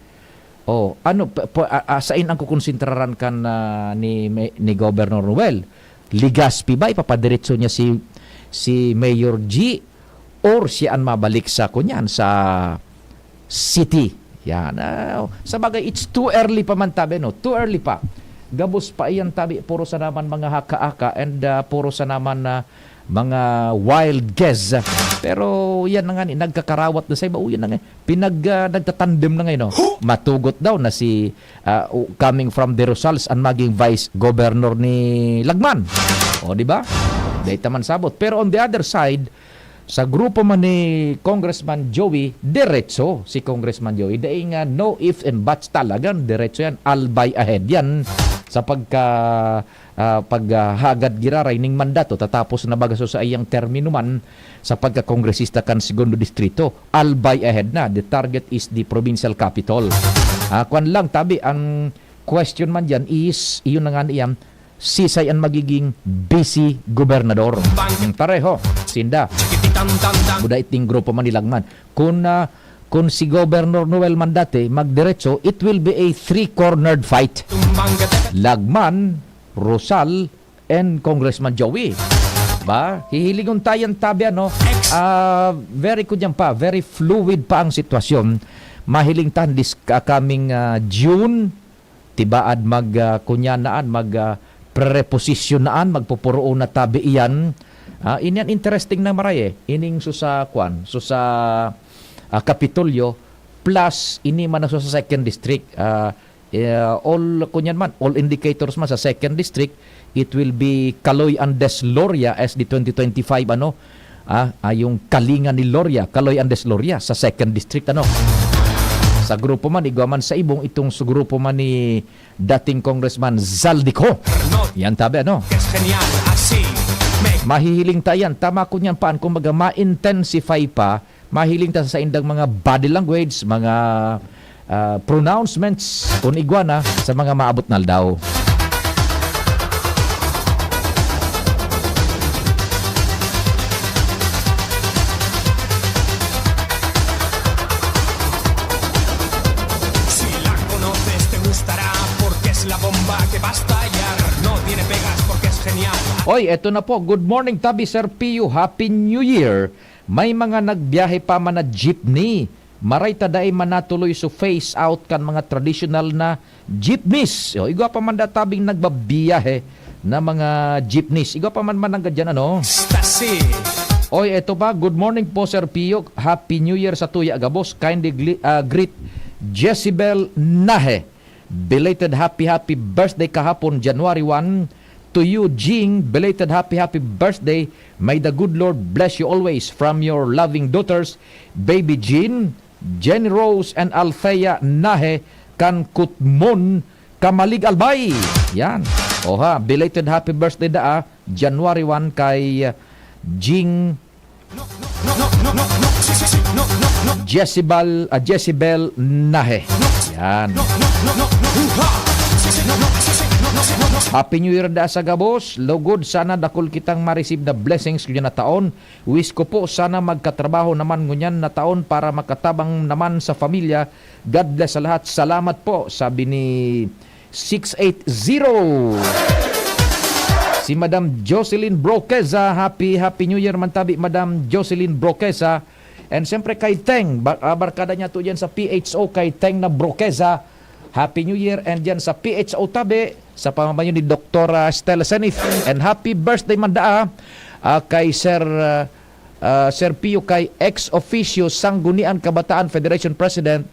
Oh, ano, pa, pa, a-, a-, sain ang kukonsentraran kan, ah, ni, ni Governor Noel? Legazpi ba? Ipapadiretso niya si, si Mayor G or siya an mabalik sa, kunyan, sa city? Yan. Ah, sa bagay, it's too early pa man tabi, no? Too early pa. Gabos pa iyan tabi, puro sa naman mga haka-haka and, ah, puro sa naman na mga wild guess. Pero yan na nga ni, nagkakarawat na sa iba. O, yan na nga. Pinag, ah, nagtatandem na ngayon, no? Matugot daw na si, ah, u-, coming from the Rosals, ang maging vice governor ni Lagman. O, di ba? Dahil taman sabot. Pero on the other side, sa grupo man ni Congressman Joey, diretso si Congressman Joey. Dahil nga, no if and buts, talagang diretso yan. Albay ahead yan sa pagka, ah, paghagad giraray ning mandato. Tatapos na baga so sa iyang termino man sa pagkakongresista kan Segundo Distrito. Albay ahead na. The target is the provincial capital. Ah, kwan lang, tabi, ang question man dyan is, iyon na nga niyan, sisay ang magiging vice gobernador. Pareho, sinda. Buda iting grupo man ni Lagman. Kung, ah, kung si Governor Noel man dati magdiretso, it will be a three-cornered fight. Lagman, Rosal, and Congressman Joey. Ba? Hihilingon tayan tabi, ano? Ah, very good yan pa. Very fluid pa ang sitwasyon. Mahiling ta this coming, ah, June, tibaad mag, ah, kunyanaan, mag, ah, prereposisyonaan, magpupuroo na tabi iyan. Ah, ini an interesting na maray eh. Ining so sa, kwan, so sa, ah, Kapitolyo, plus ini man ang so sa second district. Ah, eh, all, kunyan man, all indicators man sa second district, it will be Kaloy Andes Loria S D twenty twenty-five, ano? Ah, ah, yung Kalinga ni Loria, Kaloy Andes Loria sa second district, ano? Sa grupo man, igwa man sa Ibong, itong sa grupo man ni dating Congressman Zaldy Co. Yan tabi, ano? Mahihiling ta yan. Tama ko niyan paan. Kumbaga, ma-intensify pa, mahiling ta sa saindang mga body language, mga, ah, pronouncements, kun igwa na, sa mga maabot na aldaw. Si la conoces, te gustará, porque es la bomba que va a estallar. No tiene pegas, porque es genial. Oy, eto na po. Good morning, tabi, Sir Pio. Happy New Year. May mga nagbiyahe pa man na jeepney. Maray ta dai man natuloy so phase out kan mga traditional na jeepneys. O, igwa pa man da tabing nagbabiyahe na mga jeepneys. Igwa pa man man ang gadyan, ano? Stasi. Oy, eto pa. Good morning po, Sir Pio. Happy New Year sa tuya gabos. Kindly gli- ah, greet Jezebel Nahe. Belated happy, happy birthday kahapon, January one. To you, Jing, belated happy, happy birthday. May the good Lord bless you always. From your loving daughters, Baby Jean, Jenny Rose, and Althea Nahe, kan Kutmon, Kamalig, Albay. Yan. Oha, belated happy birthday daa, January one, kay, uh, Jing Jezebel, ah, Jezebel Nahe. Yan. Happy New Year da sa gabos. Lugod sana dakul kitang ma-receive na blessings kuya na taon. Wish ko po sana magkatrabaho naman ngunyan na taon para makatabang naman sa pamilya. God bless sa lahat. Salamat po, sabi ni six eight zero. Si Madam Jocelyn Broqueza. Happy, Happy New Year man tabi, Madam Jocelyn Broqueza. And siyempre kay Teng, ba- ah, barkada niya to dyan sa P H O, kay Teng na Broqueza. Happy New Year. And dyan sa P H O tabi, sa pamamayo ni Doktora Stella Senith. And happy birthday man daa, ah, kay Sir, ah, ah, Sir Pio, kay ex officio Sangguniang Kabataan Federation President,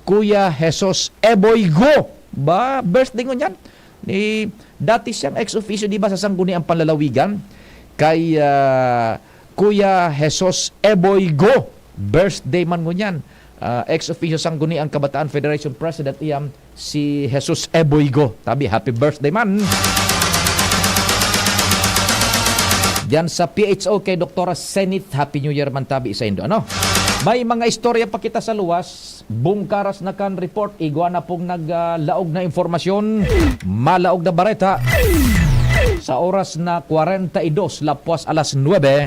Kuya Jesus Eboygo. Ba, birthday ngunyan ni, dati siyang ex officio, di ba, sa Sangguniang Panlalawigan? Kay, ah, Kuya Jesus Eboygo. Birthday man ngunyan. Ah, ex officio Sangguniang Kabataan Federation President iyan, si Jesus Eboygo. Tabi, happy birthday man. Diyan sa P H O kay Doktora Senith, Happy New Year man tabi sa indo, ano? May mga istorya pa kita sa luwas. Bungkaras na kan report, igwa na pong nag, ah, laog na impormasyon, malaog na bareta. Sa oras na kwarenta y dos, lapwas alas nuebe,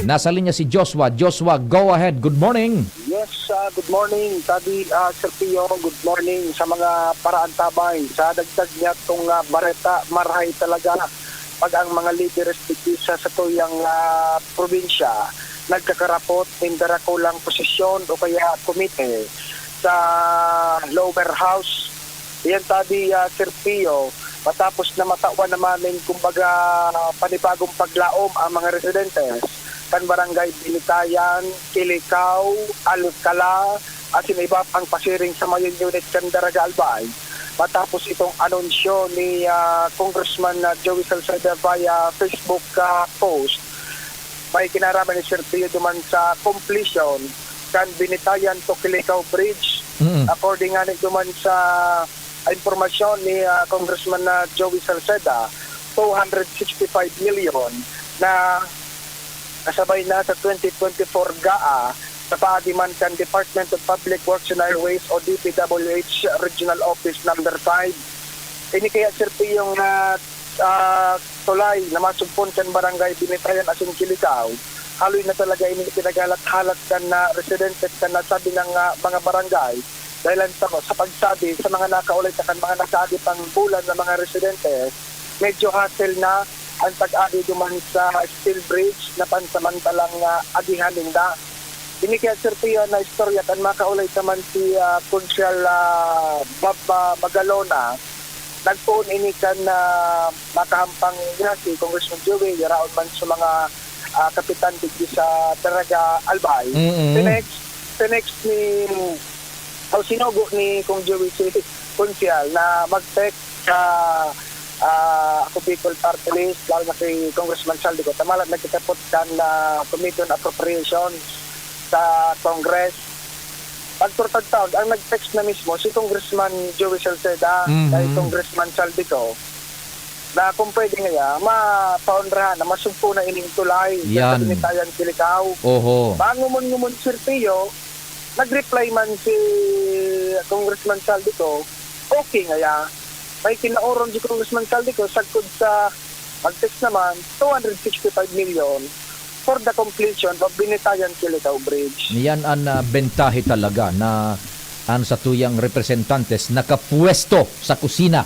nasa linya si Joshua. Joshua, go ahead. Good morning. Yes, ah, good morning, Tadi, ah, Sir Pio. Good morning sa mga paraantabay. Sa dagdag niya tong, ah, bareta, marahay talaga pag ang mga lideres digdi sa satuyang, ah, probinsya nagkakarapot nin darakulang posisyon o kaya komite sa lower house. Iyan tabi, ah, Sir Pio, matapos na matawan naman nin, kumbaga, panibagong paglaom ang mga residentes kan Barangay Binitayan, Kilikao, Alcala, asin iba pang pasiring sa mayon unit kan Daraga Albay. Matapos itong anunsyo ni, ah, Congressman, ah, Joey Salceda via Facebook, ah, post, may kinaraman ni Sir Pio duman sa completion kan Binitayan to Kilikao Bridge. Mm. According nga ni duman sa impormasyon ni, ah, Congressman na Joey Salceda, two hundred sixty-five million na kasabay na sa twenty twenty-four gaa sa paagi man kan Department of Public Works and Highways o D P W H Regional Office Number five. Ini kaya, Sir P, yung, ah, ah, tulay na masugpon kan Barangay Binitayan asin Kilikao, haloy na talaga ini ipinaghalat-halat kan, ah, residente kan nasabi ng, ah, mga barangay. Dahil lang sa, sa pagsabi sa mga nakaulay sa kan mga nakaagi pang bulan na mga residente, medyo hassle na ang pag-agi duman sa steel bridge na pansamantalang, ah, agihan ninda. Ini kaya, Sir Pio, na istorya kan makaulay ka man si, ah, Konsehal, ah, Bob, ah, Magalona. Nagpoon ini kan, ah, makahampang niya si Congressman Joey, yaraon man sa mga, ah, kapitan digdi sa Daraga, Albay. Mm-mm. Tinext, tinext ni, o sinugo ni Kong Joey si Konsehal na mag-text sa, ah, Ako Bicol Party List, lalo na kay Congressman Saldico, ta malat nagkakapot kan, ah, Committee on Appropriation sa Congress. Pagturtad taon, ang nag-text na mismo si Congressman Joey Salceda, Mhm. kay Congressman Saldico, na kung pwede ngaya, mapaonrahan na masugpo na ining tulay Yan. sa Binitayan Kilikao. Oho. Pangumon-ngumon, Sir Pio, nag-reply man si Congressman Saldico, okay ngaya. May kinaoron si Congressman Saldico, sagkod sa mag-text naman, two hundred sixty-five million for the completion of Binitayan Kilikao Bridge. Yan ang, ah, bentahe talaga na ang satuyang representantes nakapwesto sa kusina.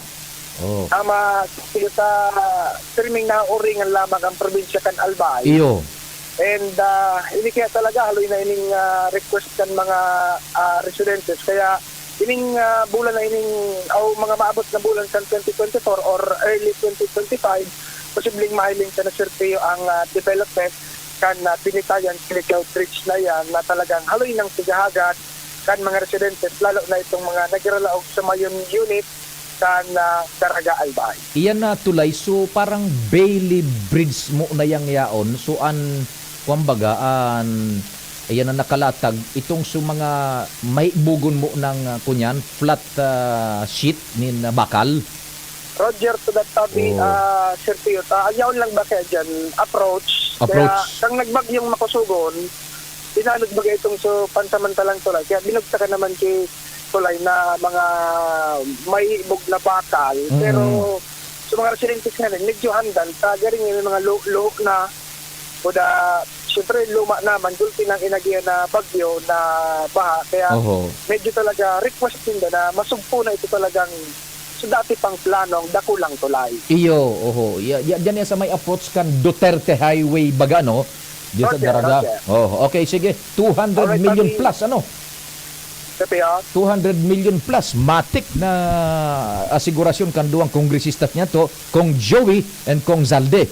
Oh. Tama, sa streaming na uringan lamang ang probinsya kan Albay. Iyo. And, ah, ini kaya talaga haloy na ining, ah, request kan mga, ah, residentes. Kaya ining, ah, bulan na ining, o mga maabot na bulan kan twenty twenty-four or early twenty twenty-five, posibleng mahiling sa na Sir Pio ang, ah, development kan, ah, Binitayan Kilikao Bridge na yan na talagang haloy nang tigahagad kan mga residentes, lalo na itong mga nagralaog sa Mayon Unit kan, ah, Daraga Albay. Iyan na tulay, so parang Bailey Bridge mo na yang yaon. So an, kumbaga, an, ayan na nakalatag itong sa mga mahibogon mo ng, ah, kunyan, flat, ah, sheet nin, ah, bakal. Roger, to that tabi, Oh. ah, Sir Pio, ta, yaon lang ba kaya dyan? Approach. Approach. Kaya, kang nagbagyong makusugon, inanod baga itong so pansamantalang tulay. Kaya binagsakan naman si tulay na mga mahiibog na bakal. Mm. Pero sa mga residentes nga rin, medyo handal. Sa garing yung mga lo-, lo na, o da, siyempre, luma naman, gulpi ng inagihan na bagyo na baha. Kaya Oho. medyo talaga request nila na masugpo na ito talalang sa dati pang planong dakulang tulay. Iyo, oho. Ya, ya, dyan yan sa may approach kan Duterte Highway baga, no? Di sa Okay, Daraga. okay. Oh, okay, sige. Two hundred million Okay, kami plus, ano? Kape, ah? Two hundred million plus. Matik na asigurasyon kan duwang kongresista niya to, Kong Joey and Kong Zalde.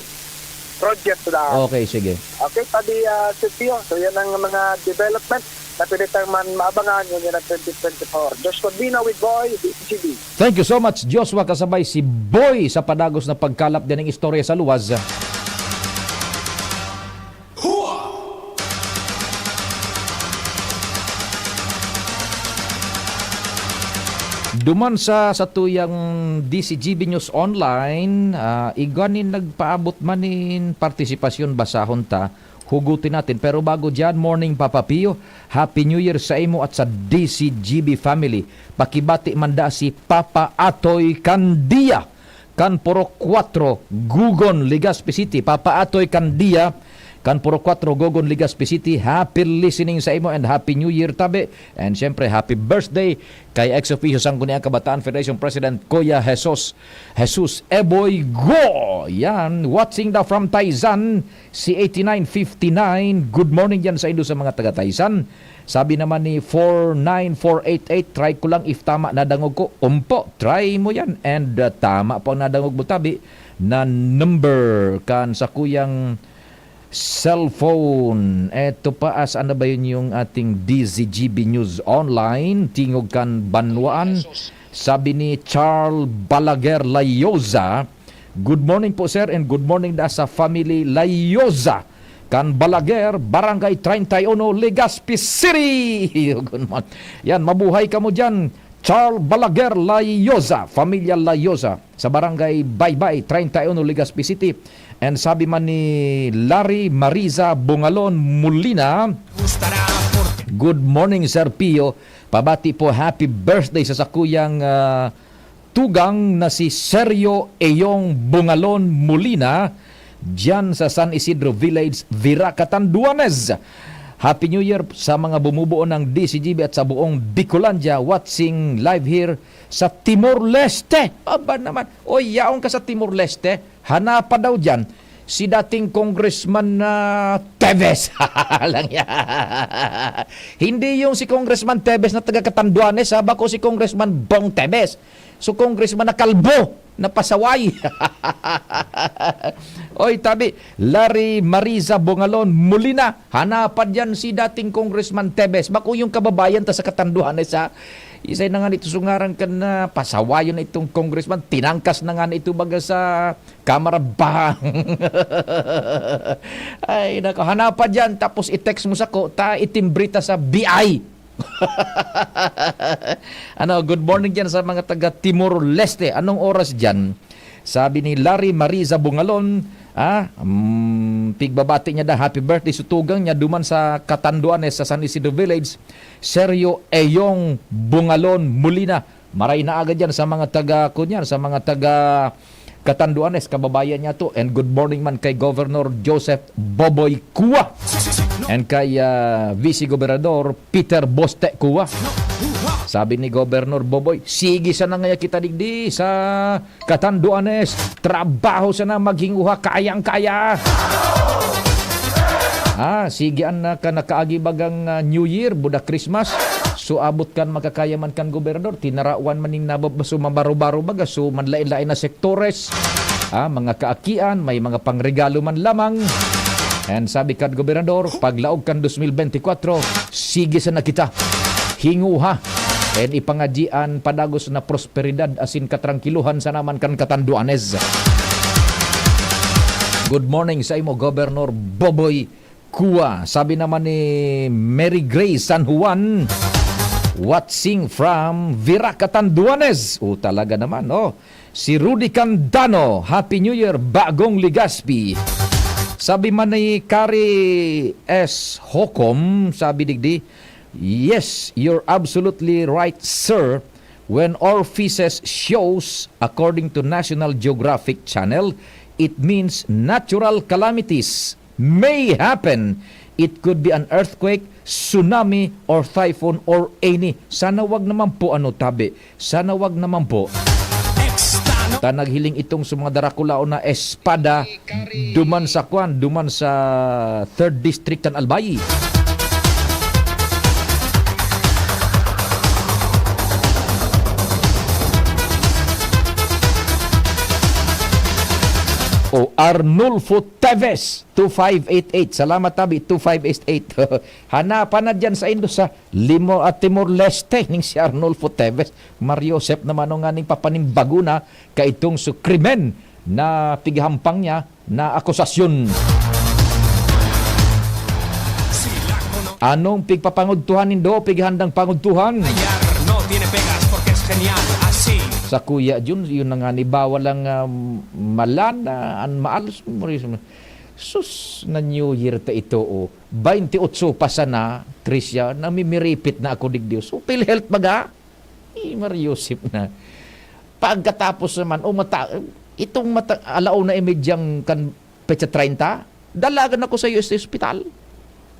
Project na. Okay, sige. Okay, padi, ah, Sir Pio. So, yan ang mga development na pwede tayong man maabangan ngayon na twenty twenty-four. Josh Corbino with Boy, D C G B. Thank you so much, Joshua, kasabay si Boy sa padagos na pagkalap din ng istorya sa luwas. Duman sa satuyang D C G B News Online, ah, igwa nin nagpaabot man nin partisipasyon, basahon ta, hugutin natin. Pero bago diyan, morning, Papa Pio. Happy New Year sa imo at sa D C G B family. Pakibati man da si Papa Atoy Candia. Kan Purok Kwatro, Gugon, Legazpi City. Papa Atoy Candia, kan Purok Kwatro, Gugon, Legazpi City. Happy listening sa imo and Happy New Year, tabi. And siyempre, happy birthday kay ex officio Sangguniang Kabataan Federation President Kuya Jesus, Jesus Eboy Go. Yan, watching daw from Taizan, C eighty-nine fifty-nine. Good morning diyan sa indo sa mga taga Taizan. Sabi naman ni four nine four eight eight, try ko lang if tama nadangog ko. Umpo, try mo yan. And, uh, tama po ang nadangog mo, tabi, na number kan sakuyang cellphone. Eto pa, as ano ba yun yung ating D Z G B News Online? Tingog kan Banwaan. Sabi ni Charles Balaguer Layoza, "Good morning po, sir, and good morning da sa family Layoza." Kan Balaguer, Barangay treinta y uno, Legazpi City. Good morning. Yan, mabuhay kamo dyan. Charles Balaguer Layoza, Familia Layoza, sa Barangay Baybay, treinta y uno, Legazpi City. And sabi man ni Larry Mariza Bungalon Molina, "Good morning, Sir Pio. Pabati po, happy birthday sa sakuyang, ah, tugang na si Sergio Eyong Bungalon Molina, diyan sa San Isidro Village, Virac, Catanduanes. Happy New Year sa mga bumubuo ng D C G B at sa buong Bicolandia, watching live here sa Timor-Leste." Aba naman, oy, yaon ka sa Timor-Leste, hanapa daw diyan Si dating Congressman na Teves. Lang yan. Hindi yung si Congressman Teves na taga Catanduanes, ha? Bako si Congressman Bong Teves. So, Congressman na kalbo, na pasaway. Oy, tabi, Larry Mariza Bongalon Molina, hanapad yan si dating Congressman Teves. Bako yung kababayan ta sa Catanduanes, ha? Isay na nga nito sungaran kan na pasawayon na itong congressman. Tinangkas na nga na ito baga sa Kamara bahang. Ay, nako. Hanapa dyan, tapos i-text mo sako, ta itimbrita sa B I. Ano, good morning dyan sa mga taga Timor-Leste. Anong oras dyan? Sabi ni Larry Mariza Bungalon, ah, mm, pigbabati niya da, happy birthday, sutugang niya duman sa Catanduanes, sa San Isidro Village, Sergio Eyong Bungalon Molina. Maray na agad yan sa mga taga, kunyan, sa mga taga Catanduanes, kababayan niya to. And good morning man kay Governor Joseph Boboy Cua. And kay, ah, Vice Gobernador Peter Boste Cua. Sabi ni Governor Boboy, sige sana ngaya kita digdi sa Catanduanes. Trabaho sana, maghinguha, kayang-kaya. Ah, sige an, ah, ka nakaagi bagang, ah, New Year, buda Christmas. So, abot kan makakaya man kan gobernador, tinarawan man ning nabab-, so, mabaro-baro baga, so, manlain-lain na sektores. Ah, mga kaakian, may mga pangregalo man lamang. And sabi kan gobernador, paglaog kan dos mil benti kwatro, sige sana kita. Hinguha. And ipangadyi an padagos na prosperidad asin katrangkilohan sana man kan Catanduanes. Good morning sa imo, Governor Boboy Cua. Sabi naman ni Mary Grace San Juan, watching from Virac, Catanduanes. O, talaga naman, no? Si Rudy Candano, Happy New Year, Bagong Legazpi. Sabi man ni Kari S Hocom, sabi digdi, "Yes, you're absolutely right, sir. When our physis shows, according to National Geographic Channel, it means natural calamities may happen. It could be an earthquake, tsunami, or typhoon, or any." Sana wag naman po, ano, tabi. Sana wag naman po. Ta naghiling itong sa mga darakulaon na espada duman sa kwan, duman sa third District kan Albay. O Arnulfo Teves, two five eight eight. Salamat, tabi, two five eight eight. Hanapan na dyan sa indo sa Limo at Timor-Leste ning si Arnulfo Teves. Mariosep naman o nganing papanimbago na kaitong su krimen na pighampang niya na akusasyon. Anong pigpapangudtuhan nindo, pighandang pangudtuhan? Ayer no tiene pegas porque es genial, así. Sa Kuya Jun, yun na nga ni bawal ang, um, malana, an maalos mo rin. Sus, na New Year ta ito, oh. Baynte otso pa sana, Tricia, namimiripit na ako, digdi. So, PhilHealth baga? Eh, Mariosep na. Pagkatapos naman, o mata, itong mata, alauna y medyang kan petsa treinta, dalagan ako sa U S T hospital.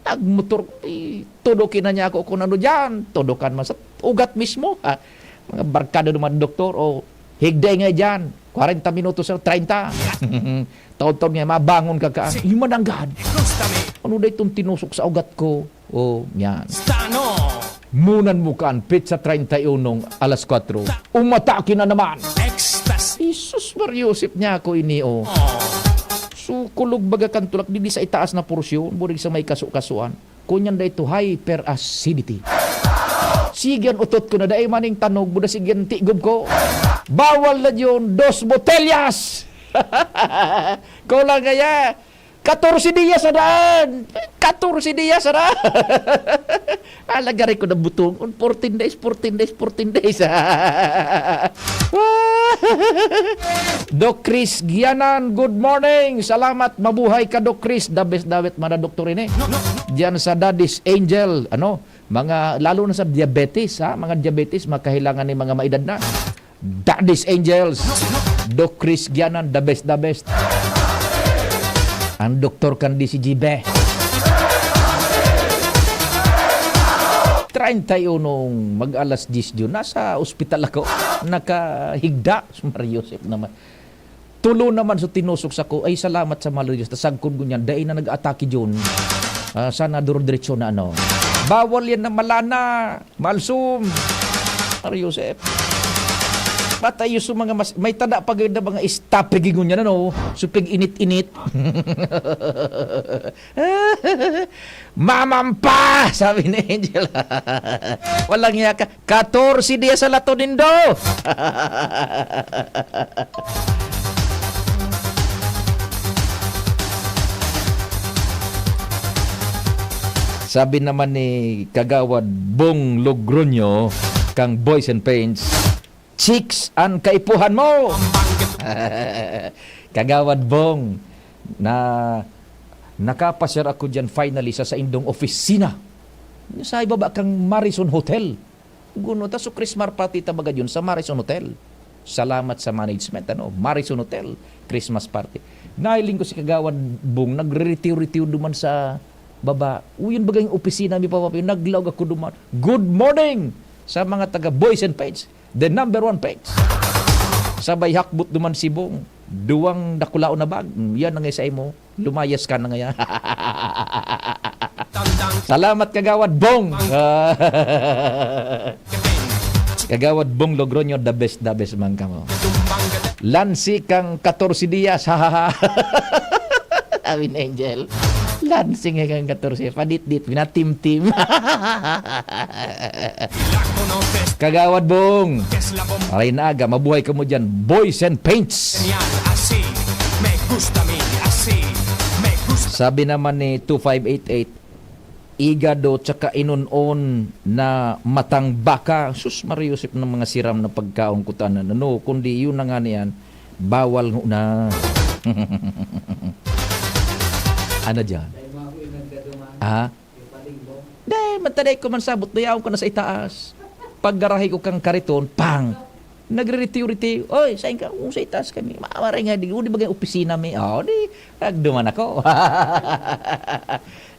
Nagmotor, eh, tudokin na niya ako kung ano dyan. Tudokan man sa ugat mismo, ha? Mga barkada naman, doktor, o, higday nga dyan. Kwarenta minutos na, treinta. Taon-taon nga, mabangon ka ka. Yung mananggad. Ano na itong tinusok sa ugat ko? O, yan. Munan mo kan, petsa treinta y uno, alas kwatro. Umatake na naman. Ecstasy. Jesus, Mariosep niya ako ini, oh. So, kulog baga kan tulak, digdi sa itaas na porsyon, burig sa may kaso-kasuan. Kunyan da ito, hyperacidity. Sige, an utot ko na, dai maning tanog, buda sige, an tigob ko. Bawal na yun, dos botellas! Kulang kaya, katorse dias na daan! Katorse dias na daan! Alagari ko na butong. Fourteen days, fourteen days, fourteen days. Doc Chris Gianan, good morning. Salamat, mabuhay ka, Doc Chris. The best dawit, mga doktor ini. Diyan sa Daddy's Angel, ano, mga, lalo na sa diabetes, ha? Mga diabetes, makahilangan ni mga maedad na. Daddy's Angels. Doc Chris Gianan, the best, the best. Ang doktor kan D C G B. Treinta y uno, mag-alas diyes yun. Nasa ospital ako. Nakahigda. Mariosep naman. Tulo naman so tinusok sako. Ay, salamat sa mahal na Diyos. Ta sagkod ko niyan, dai na nag-atake dyan. Ah, sana duro-diretso na ano. Bawal yan na malana, malsum. Mario Joseph. Patay yung sa mga mas, may tada pa ganda mga istapig ngunyan, ano? Supig init-init. Mamampa! Sabi ni Angel. Walang iya ka. Katorse dias sa lato nindo! Sabi naman ni Kagawad Bong Logroño kang Boys and Paints, "Chicks an kaipuhan mo!" Kagawad Bong, na nakapasyar ako diyan finally sa saindong opisina. Sa ibaba kang Marison Hotel. Guno ta, so Christmas party ta baga yun sa Marison Hotel. Salamat sa management, ano, Marison Hotel, Christmas party. Nahiling ko si Kagawad Bong, nagre-retiw-retiw duman sa baba. Uy, yun baga yung opisina mi, Papa Pio. Naglaog ako duman. Good morning sa mga taga Boys and Paints. The number one page. Sabay hakbot duman si Bong. Duwang dakulaon na bag. Mm, yan ang isa mo. Lumayas ka na ngayon. Salamat, Kagawad Bong. Kagawad Bong Logroño, the best, the best man kamo. Lansi kang katorse dias, ha, ha, ha. Sabi ni Angel, "Lansing nga kang katorse, paditdit, pinatimtim." Kagawad Bong. Aray na aga, mabuhay ka mo dyan. Boys and Paints. Sabi naman ni two five eight eight, igado tsaka inon-on na matang baka. Sus, Maria Josep, ng mga siram na pagkaon ko tanan. Ano, kundi yun na nga niyan, bawal na. Ano dyan? Ah? Dai, mataday ko man sabot, dayaon ko na sa itaas. Paggarahi ko kang kariton, pang! Nagriritiw-ritiw. "Oy, sain ka?" "Kung sa itaas kami." Mawaray nga, di, di ba kay opisina mi? Oh, di, nagduman ako.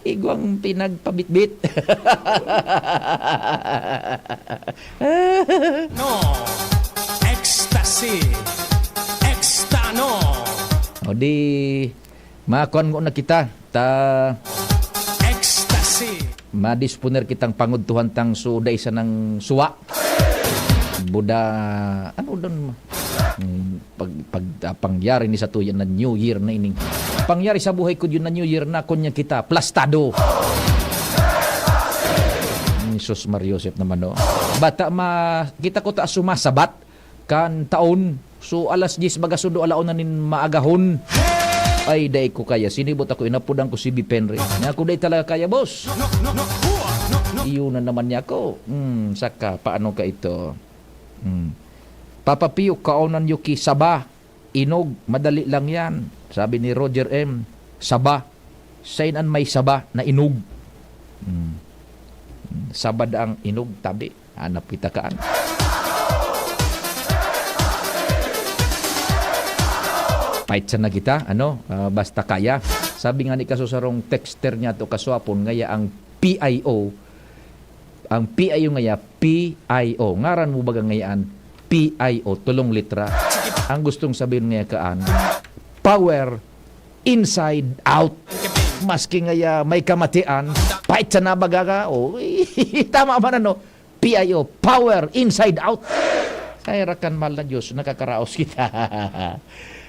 Igwang pinagpabitbit. No. Ecstasy. Extano. O di, makuan ko na kita. Ta Ecstasy. Madisponer kitang pangudtuhan tang so dai sanang suwa. Buda, ano doon? Hmm, pag, pag, ah, pangyari ni sa tuya na New Year na ining. Pangyari sa buhay ko yun na New Year na kunya kita, plastado. Jesus Maria Joseph naman, no? Bata ma, kita ko ta sumasabat kan taon. So, alas diyes baga sundo, alauna nin maagahon. Ay, dai ko kaya. Sinibot ako, inapudan ko si Bipenre. Niya ako, "Dai talaga kaya, boss." Iyo na naman niya ako. Hmm, saka, paano ka ito? Hmm. "Papa Pio, kaonan niyo ki saba, inog, madali lang yan." Sabi ni Roger M, "Saba? Sain an may saba na inog?" Hmm. Saba daang inog, tabi. Hanap kita kaan. Pait sana kita, ano, ah, basta kaya. Sabi nga ni kasusarong texter niya to kaswapon, ngaya ang P I O, ang P I O ngaya, P I O. Ngaran mo baga ngayaan? P I O, tulong litra. Ang gustong sabihin ngaya kaan, power inside out. Maski ngaya may kamatian, pait sana baga ka. Oh, tama man ano? P I O, power inside out. Kaya rakan, mahal na Diyos, nakakaraos kita.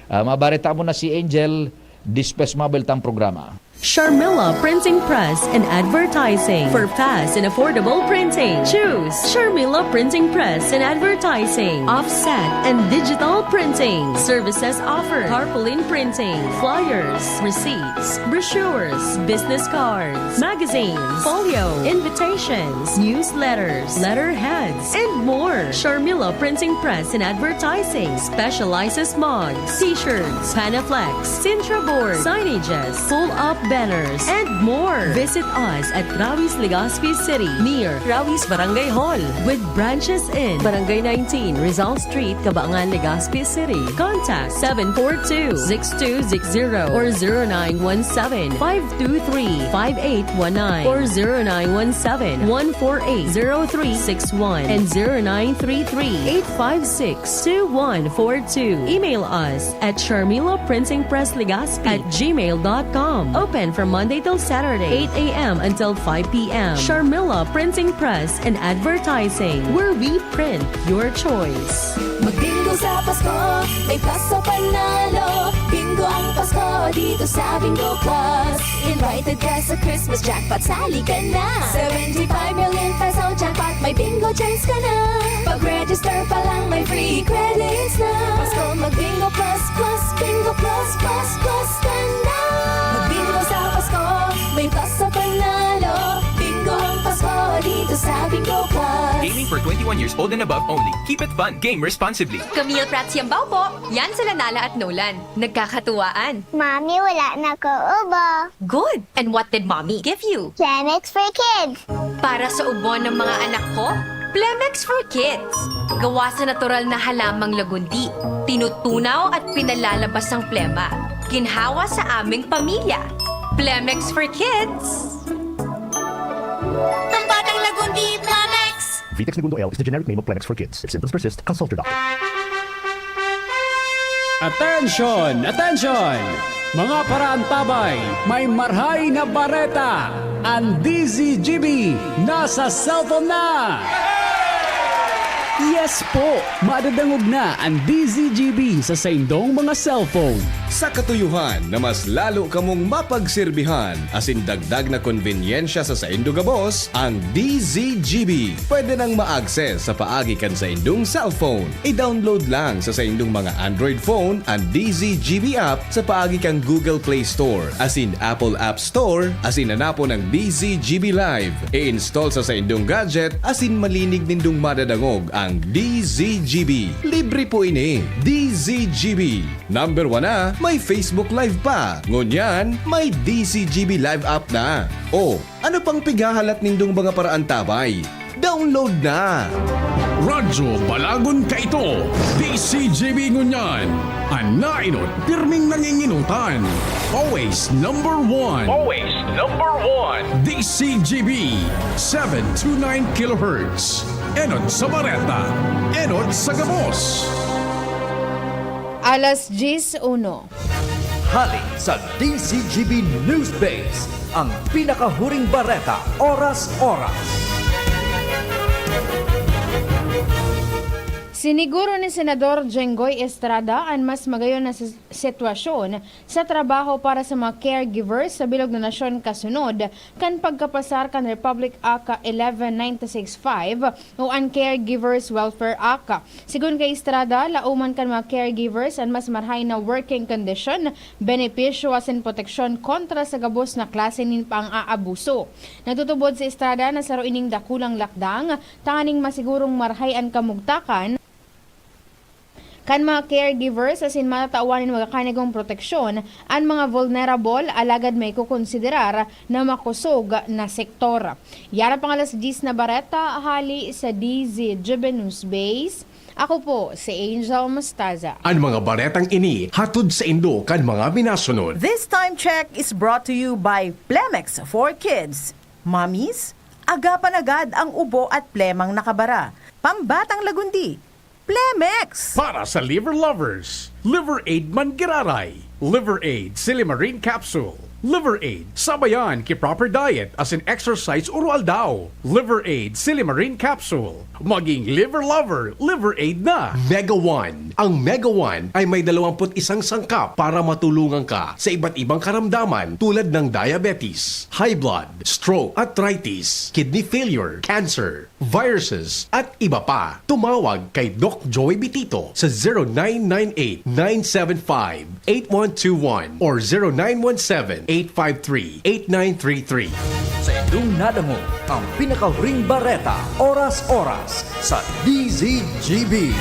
Ah, mabareta mo na si Angel, dispes mabel tang programa. Sharmila Printing Press and Advertising. For fast and affordable printing, choose Sharmila Printing Press and Advertising. Offset and digital printing. Services offered: tarpaulin printing, flyers, receipts, brochures, business cards, magazines, folio, invitations, newsletters, letterheads, and more. Sharmila Printing Press and Advertising specializes mugs, t-shirts, Panaflex, Sintra board, signages, pull-up banners, and more. Visit us at Rawi's, Legazpi City, near Rawi's Barangay Hall, with branches in Barangay nineteen, Rizal Street, Cabaangan, Legazpi City. Contact seven four two, six two six zero or zero nine one seven, five two three, five eight one nine or zero nine one seven, one four eight, zero three six one and zero nine three three, eight five six, two one four two. Email us at Sharmila Printing Press Legazpi at gmail dot com. Open from Monday till Saturday, eight a m until five p m. Sharmila Printing Press and Advertising, where we print your choice. Magbingo sa Pasko, may plus sa panalo. Bingo ang Pasko dito sa Bingo Plus. Invited ka sa Christmas jackpot, sali ka na! Seventy-five million peso jackpot, may bingo chance ka na! Pag-register pa lang, may free credits na! Pasko, mag-Bingo Plus, Plus, Bingo Plus, Plus, Plus ka na! Magbingo sa Pasko, may plus sa panalo. Bingo ang Pasko dito sa Bingo Plus. Gaming for twenty-one years old and above only. Keep it fun. Game responsibly. Camille Prats Yambao po. Yan sila Nala at Nolan. Nagkakatuwaan. Mami, wala na ko ubo. Good! And what did Mommy give you? Planex for Kids. Para sa ubo ng mga anak ko, Plemex for Kids. Gawa sa natural na halamang lagundi. Tinutunaw at pinalalabas ang plema. Ginhawa sa aming pamilya. Plemex for Kids. Ang batang lagundi, Plemex! Vitex Negundo L is the generic name of Plemex for kids. If symptoms persist, consult your doctor. Attention! Attention! Mga paraantabay, may marhay na bareta! Ang D Z G B nasa cellphone na! Yes po! Madadangog na ang D Z G B sa saindong mga cellphone. Sa katuyohan na mas lalo kamong mapagserbihan asin dagdag na konbenyensya sa saindo gabos, ang D Z G B pwede nang ma-access sa paagi kan saindong cellphone. I-download lang sa saindong mga Android phone an D Z G B app sa paagi kan Google Play Store asin Apple App Store asin hanapon ang D Z G B Live. I-install sa saindong gadget asin malinig nindong madadangog ang D Z G B. Libre po ini. D Z G B. Number one na, may Facebook Live pa. Ngunyan, may D Z G B Live app na. O, ano pang pighahalat nindong mga paraantabay? Download na! Radyo Balagon Kaito, D Z G B ngunyan. An naenot, pirming nangingenotan. Always number one. Always number one. D Z G B, seven two nine kilohertz. Enot sa bareta, enot sa gabos. Alas diyes uno. Hali sa D Z G B Newsbase, ang pinakahuring bareta, oras-oras. Siniguro ni Senador Jenggoy Estrada an mas magayon na si- sitwasyon sa trabaho para sa mga caregivers sa bilog na nasyon kasunod kan pagkapasar kan Republic Act eleven ninety-six five o an Caregivers Welfare Act. Sigon kay Estrada, laoman kan mga caregivers an mas marhay na working condition, benepisyo asin proteksyon kontra sa gabos na klase nin pang-aabuso. Nagtutubod si Estrada na saro ining dakulang lakdang tanganing masigurong marhay an kamugtakan kan mga caregivers asin matatawan nin magakanigong proteksyon an mga vulnerable alagad maikokonsiderar na makosog na sektor. Yara pang alas diyes na bareta hali sa D Z G B News Base. Ako po si Angel Mostaza. An mga baretang ini hatod saindo kan mga minasunod. This time check is brought to you by Plemex for Kids. Mommies, agapan agad ang ubo at plemang nakabara. Pambatang lagundi, Plemex! Para sa liver lovers, Liver Aid Manggiraray, Liver Aid Silimarin Capsule, Liver Aid sabayan ki proper diet asin exercise oro-aldaw, Liver Aid Silimarin Capsule. Maging liver lover, Liver Aid na! Mega One. Ang Mega One ay may dalawampu't isang sangkap para matulungan ka sa iba't ibang karamdaman tulad ng diabetes, high blood, stroke, arthritis, kidney failure, cancer, viruses, at iba pa. Tumawag kay Doc Joey Bitito sa zero nine nine eight, nine seven five, eight one two one or zero nine one seven, eight five three, eight nine three three. Saindong nadangog ang pinakahuring bareta, oras-oras, sa D Z G B.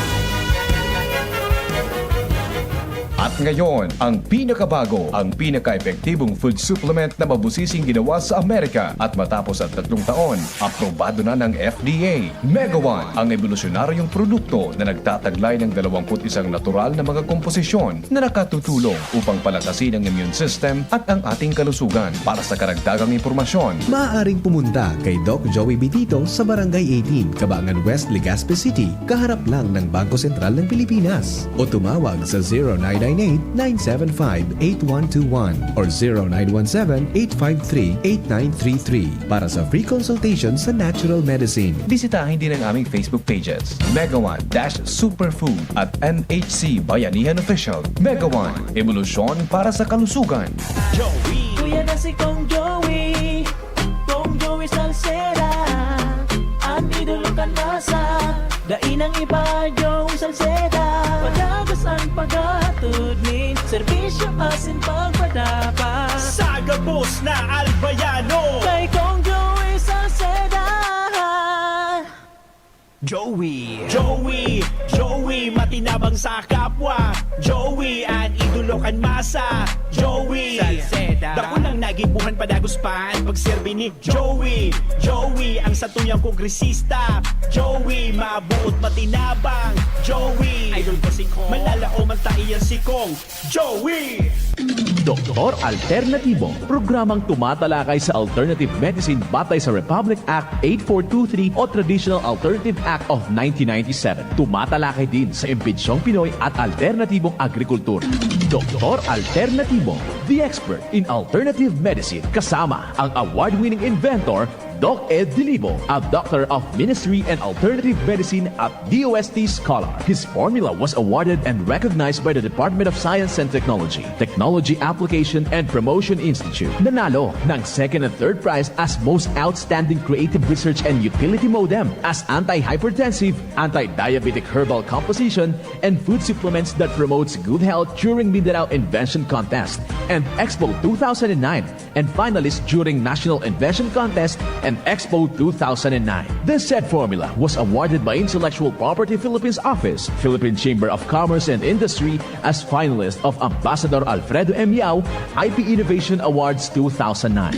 Ngayon, ang pinakabago, ang pinaka-epektibong food supplement na mabusising ginawa sa Amerika at matapos ang tatlong taon, aprobado na ng F D A. Megawan, ang ebolusyonaryong produkto na nagtataglay ng dalawampu't isang natural na mga komposisyon na nakatutulong upang palakasin ang immune system at ang ating kalusugan. Para sa karagdagang impormasyon, maaaring pumunta kay Doc Joey Bitito sa Barangay eighteen, Kabangan West, Legazpi City, kaharap lang ng Bangko Sentral ng Pilipinas. O tumawag sa zero nine nine eight, nine seven five, eight one two one or zero nine one seven, eight five three, eight nine three three para sa free consultation sa natural medicine. Bisitahin din ang aming Facebook pages, Megawan dash Superfood at N H C Bayanihan Official. Megawan, ebolusyon para sa kalusugan. Joey. Kuya na si Kong Joey. Kong Joey Salceda. An idolo kan masa. Dai nang iba, Joey Salceda. Padagas an paghatod nin serbisyo asin pagpadapat. Sa gabos na Albayano. Kay Kong Joey Salceda. Joey. Joey, Joey, matinabang sa kapwa. Joey, an idolo kan masa. Joey, Salceda. Dakulang nagibuhan padagos pa an pagserbi ni Joey. Joey, ang satuyang kongresista. Joey, mabuot matinabang. Joey, idol ko si Kong. Manlalaom an taiyan si Kong. Joey! Doktor Alternatibo, programang tumatalakay sa alternative medicine batay sa Republic Act eight four two three o Traditional Alternative Act of nineteen ninety-seven. Tumatalakay din sa imbensyong Pinoy at alternatibong agrikultura. Doktor Alternatibo, the expert in alternative medicine, kasama ang award-winning inventor Doc Ed Dilibo, a Doctor of Ministry and Alternative Medicine at D O S T scholar. His formula was awarded and recognized by the Department of Science and Technology, Technology Application and Promotion Institute. Nanalo ng second and third prize as Most Outstanding Creative Research and Utility Modem, as anti-hypertensive, anti-diabetic herbal composition, and food supplements that promotes good health during Mindanao Invention Contest and Expo two thousand nine, and finalist during National Invention Contest and Expo two thousand nine. The said formula was awarded by Intellectual Property Philippines Office, Philippine Chamber of Commerce and Industry as finalist of Ambassador Alfredo M. Yao I P Innovation Awards two thousand nine.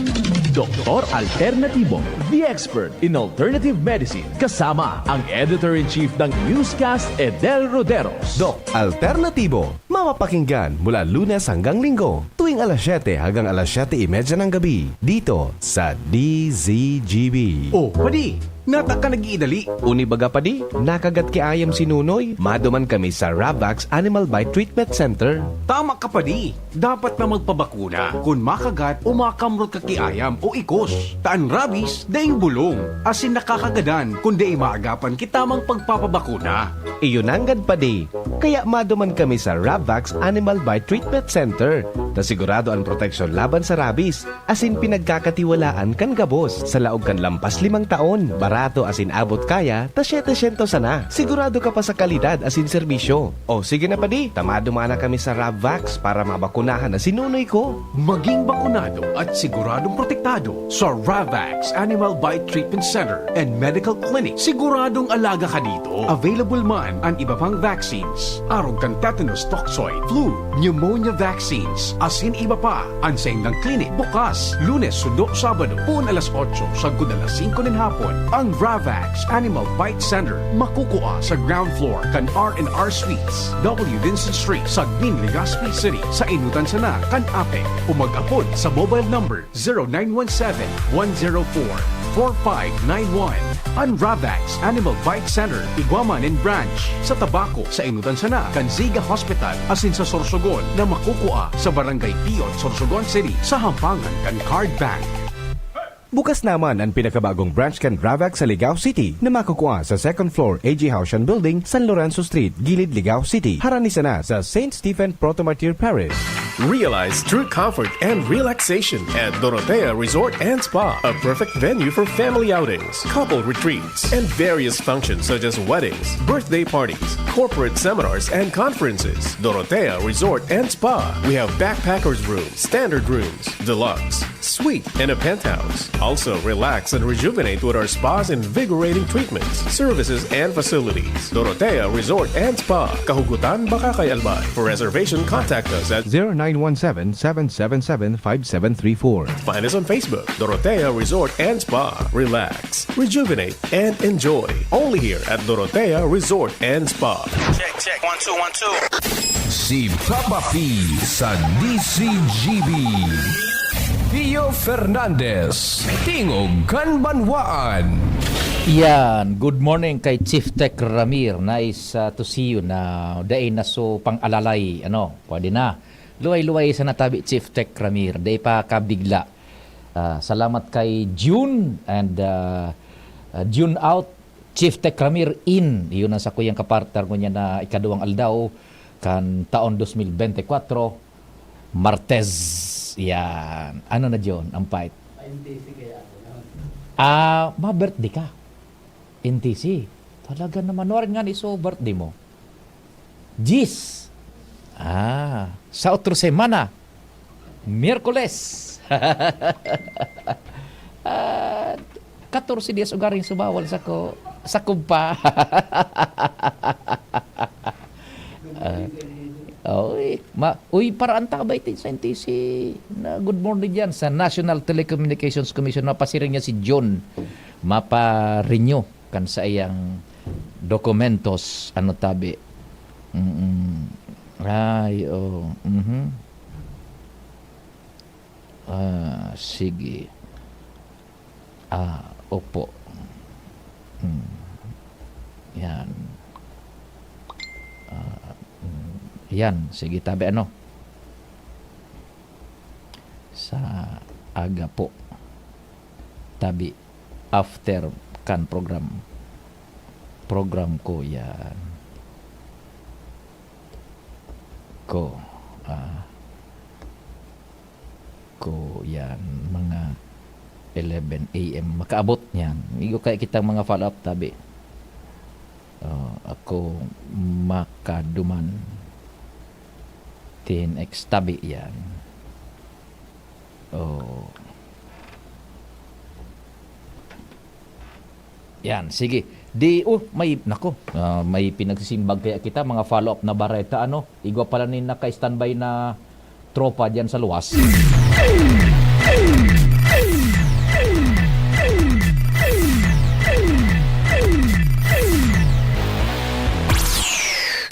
Doktor Alternatibo, the expert in alternative medicine, kasama ang editor-in-chief ng Newscast, Edel Roderos. Doc Alternatibo, mapapakinggan mula Lunes hanggang Linggo, tuwing alas siyete hanggang alas siyete y media ng gabi, dito sa D Z G B. Oh, padi, nata ka nag-iidali. Uni baga, padi, nakagat ki ayam si Nunoy, maduman kami sa Ravax Animal Bite Treatment Center. Tama ka, padi. Dapat na magpabakuna kun makagat o makamrot ka ki ayam o ikos. Ta an rabies, daing bulong, asin nakakagadan kun dai maagapan ki tamang pagpapabakuna. Iyo nanggad, padi. Kaya maduman kami sa Ravax Animal Bite Treatment Center, ta sigurado an proteksyon laban sa rabies, asin pinagkakatiwalaan kan gabos. Sa laog kan lampas limang taon, barato asin abot kaya ta siyete syentos sana. Sigurado ka pa sa kalidad asin serbisyo. O sige na, padi, ta maduman na kami sa Ravax para mabakunahan na si Nunoy ko. Maging bakunado at siguradong protektado sa Ravax Animal Bite Treatment Center and Medical Clinic. Siguradong alaga ka dito. Available man an iba pang vaccines, arog kan tetanus toxoid, flu, pneumonia vaccines, asin iba pa. An saindang clinic bukas Lunes sundo Sabado, poon alas otso sagkod alas singko nin hapon. Ang Ravax Animal Bite Center makukua sa ground floor kan R and R Suites, W Vincent Street, Sagmin, Legazpi City, sa inutan sana kan APEC, o mag-apod sa mobile number zero nine one seven, one zero four, four five nine one. An Ravax Animal Bite Center igwa man nin branch sa Tabaco, sa inutan sana kan Ziga Hospital, asin sa Sorsogon na makukua sa Barangay Piot, Sorsogon City, sa hampangan kan Card Bank. Bukas naman an pinakabagong branch kan Ravax sa Ligao City na makukua sa second floor A G Haushan Building, San Lorenzo Street, Gilid, Ligao City, harani sana sa Saint Stephen Protomartyr Parish. Realize true comfort and relaxation at Dorotea Resort and Spa, a perfect venue for family outings, couple retreats, and various functions such as weddings, birthday parties, corporate seminars, and conferences. Dorotea Resort and Spa. We have backpackers rooms, standard rooms, deluxe, Suite and a penthouse. Also, relax and rejuvenate with our spa's invigorating treatments, services, and facilities. Dorotea Resort and Spa, Kahugutan, Bacacay, Albay. For reservation, contact us at zero nine one seven, seven seven seven, five seven three four. Find us on Facebook, Dorotea Resort and Spa. Relax, rejuvenate, and enjoy. Only here at Dorotea Resort and Spa. Check, check. One, two, one, two. Si Papa P sa D C G B. Pio Fernandez, Tingog kan Banwaan. Yan. Good morning kay Chief Tech Ramir. Nice, ah, to see you na dai na so pang-alalay. Ano, pwede na. Luway-luway sa natabi, Chief Tech Ramir. Dai pa kabigla. Ah, salamat kay June and, ah, ah, June out, Chief Tech Ramir in. Iyon ang sakuyang kapartner ngunyan na ikaduwang aldaw kan taon dos mil bente kwatro, Martes. Yan. Ano na, John, ang fight? Ah, ma-birthday ka. N T C. Talaga naman. Nuarin nga ni so birthday mo. Diyes. Ah, sa otro semana. Miyerkules. Ah, katorse dias ugaring sumawal sa ko, sa kumpa. Ah, oy, ma-, uy, paraan ta ba iti sa N T C na good morning diyan sa National Telecommunications Commission. Mapasiring niya si John. Mapa-renew kan saiyang dokumentos, ano tabi. Mm. Ay, oo. Mhm. Ah, sige. Ah, opo. Hmm. Yan. Ah, hmm. Yan. Sige, tabi ano. Sa aga po. Tabi after kan program. Program ko yan. Ko, ah, ko yan, mga eleven A M. Makaabot niyan. Igo kaya kitang mga follow-up, tabi. Oh, ako makaduman. T N X tabi yan. Oh. Yan, sige. Di, oh, may, nako, ah, may pinagsisimbag kaya kita, mga follow-up na bareta, ano? Igwa pala ni naka-standby na tropa diyan sa luwas.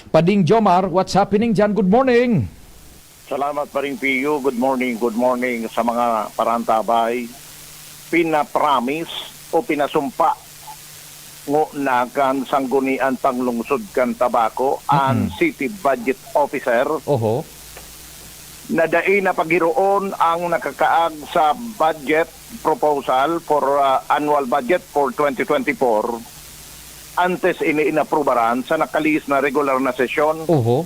Pading Jomar, what's happening diyan? Good morning. Salamat, Paring Pio. Good morning, good morning sa mga parantabay. Pinapromise o pinasumpa ngona kan Sanggunian Panglungsod kan Tabako an Mm-mm. City Budget Officer Oho. na dai na paghiroon ang nakakaag sa budget proposal for, ah, annual budget for twenty twenty-four antes ini inaprubaran sa nakalihis na regular na sesyon. Oho.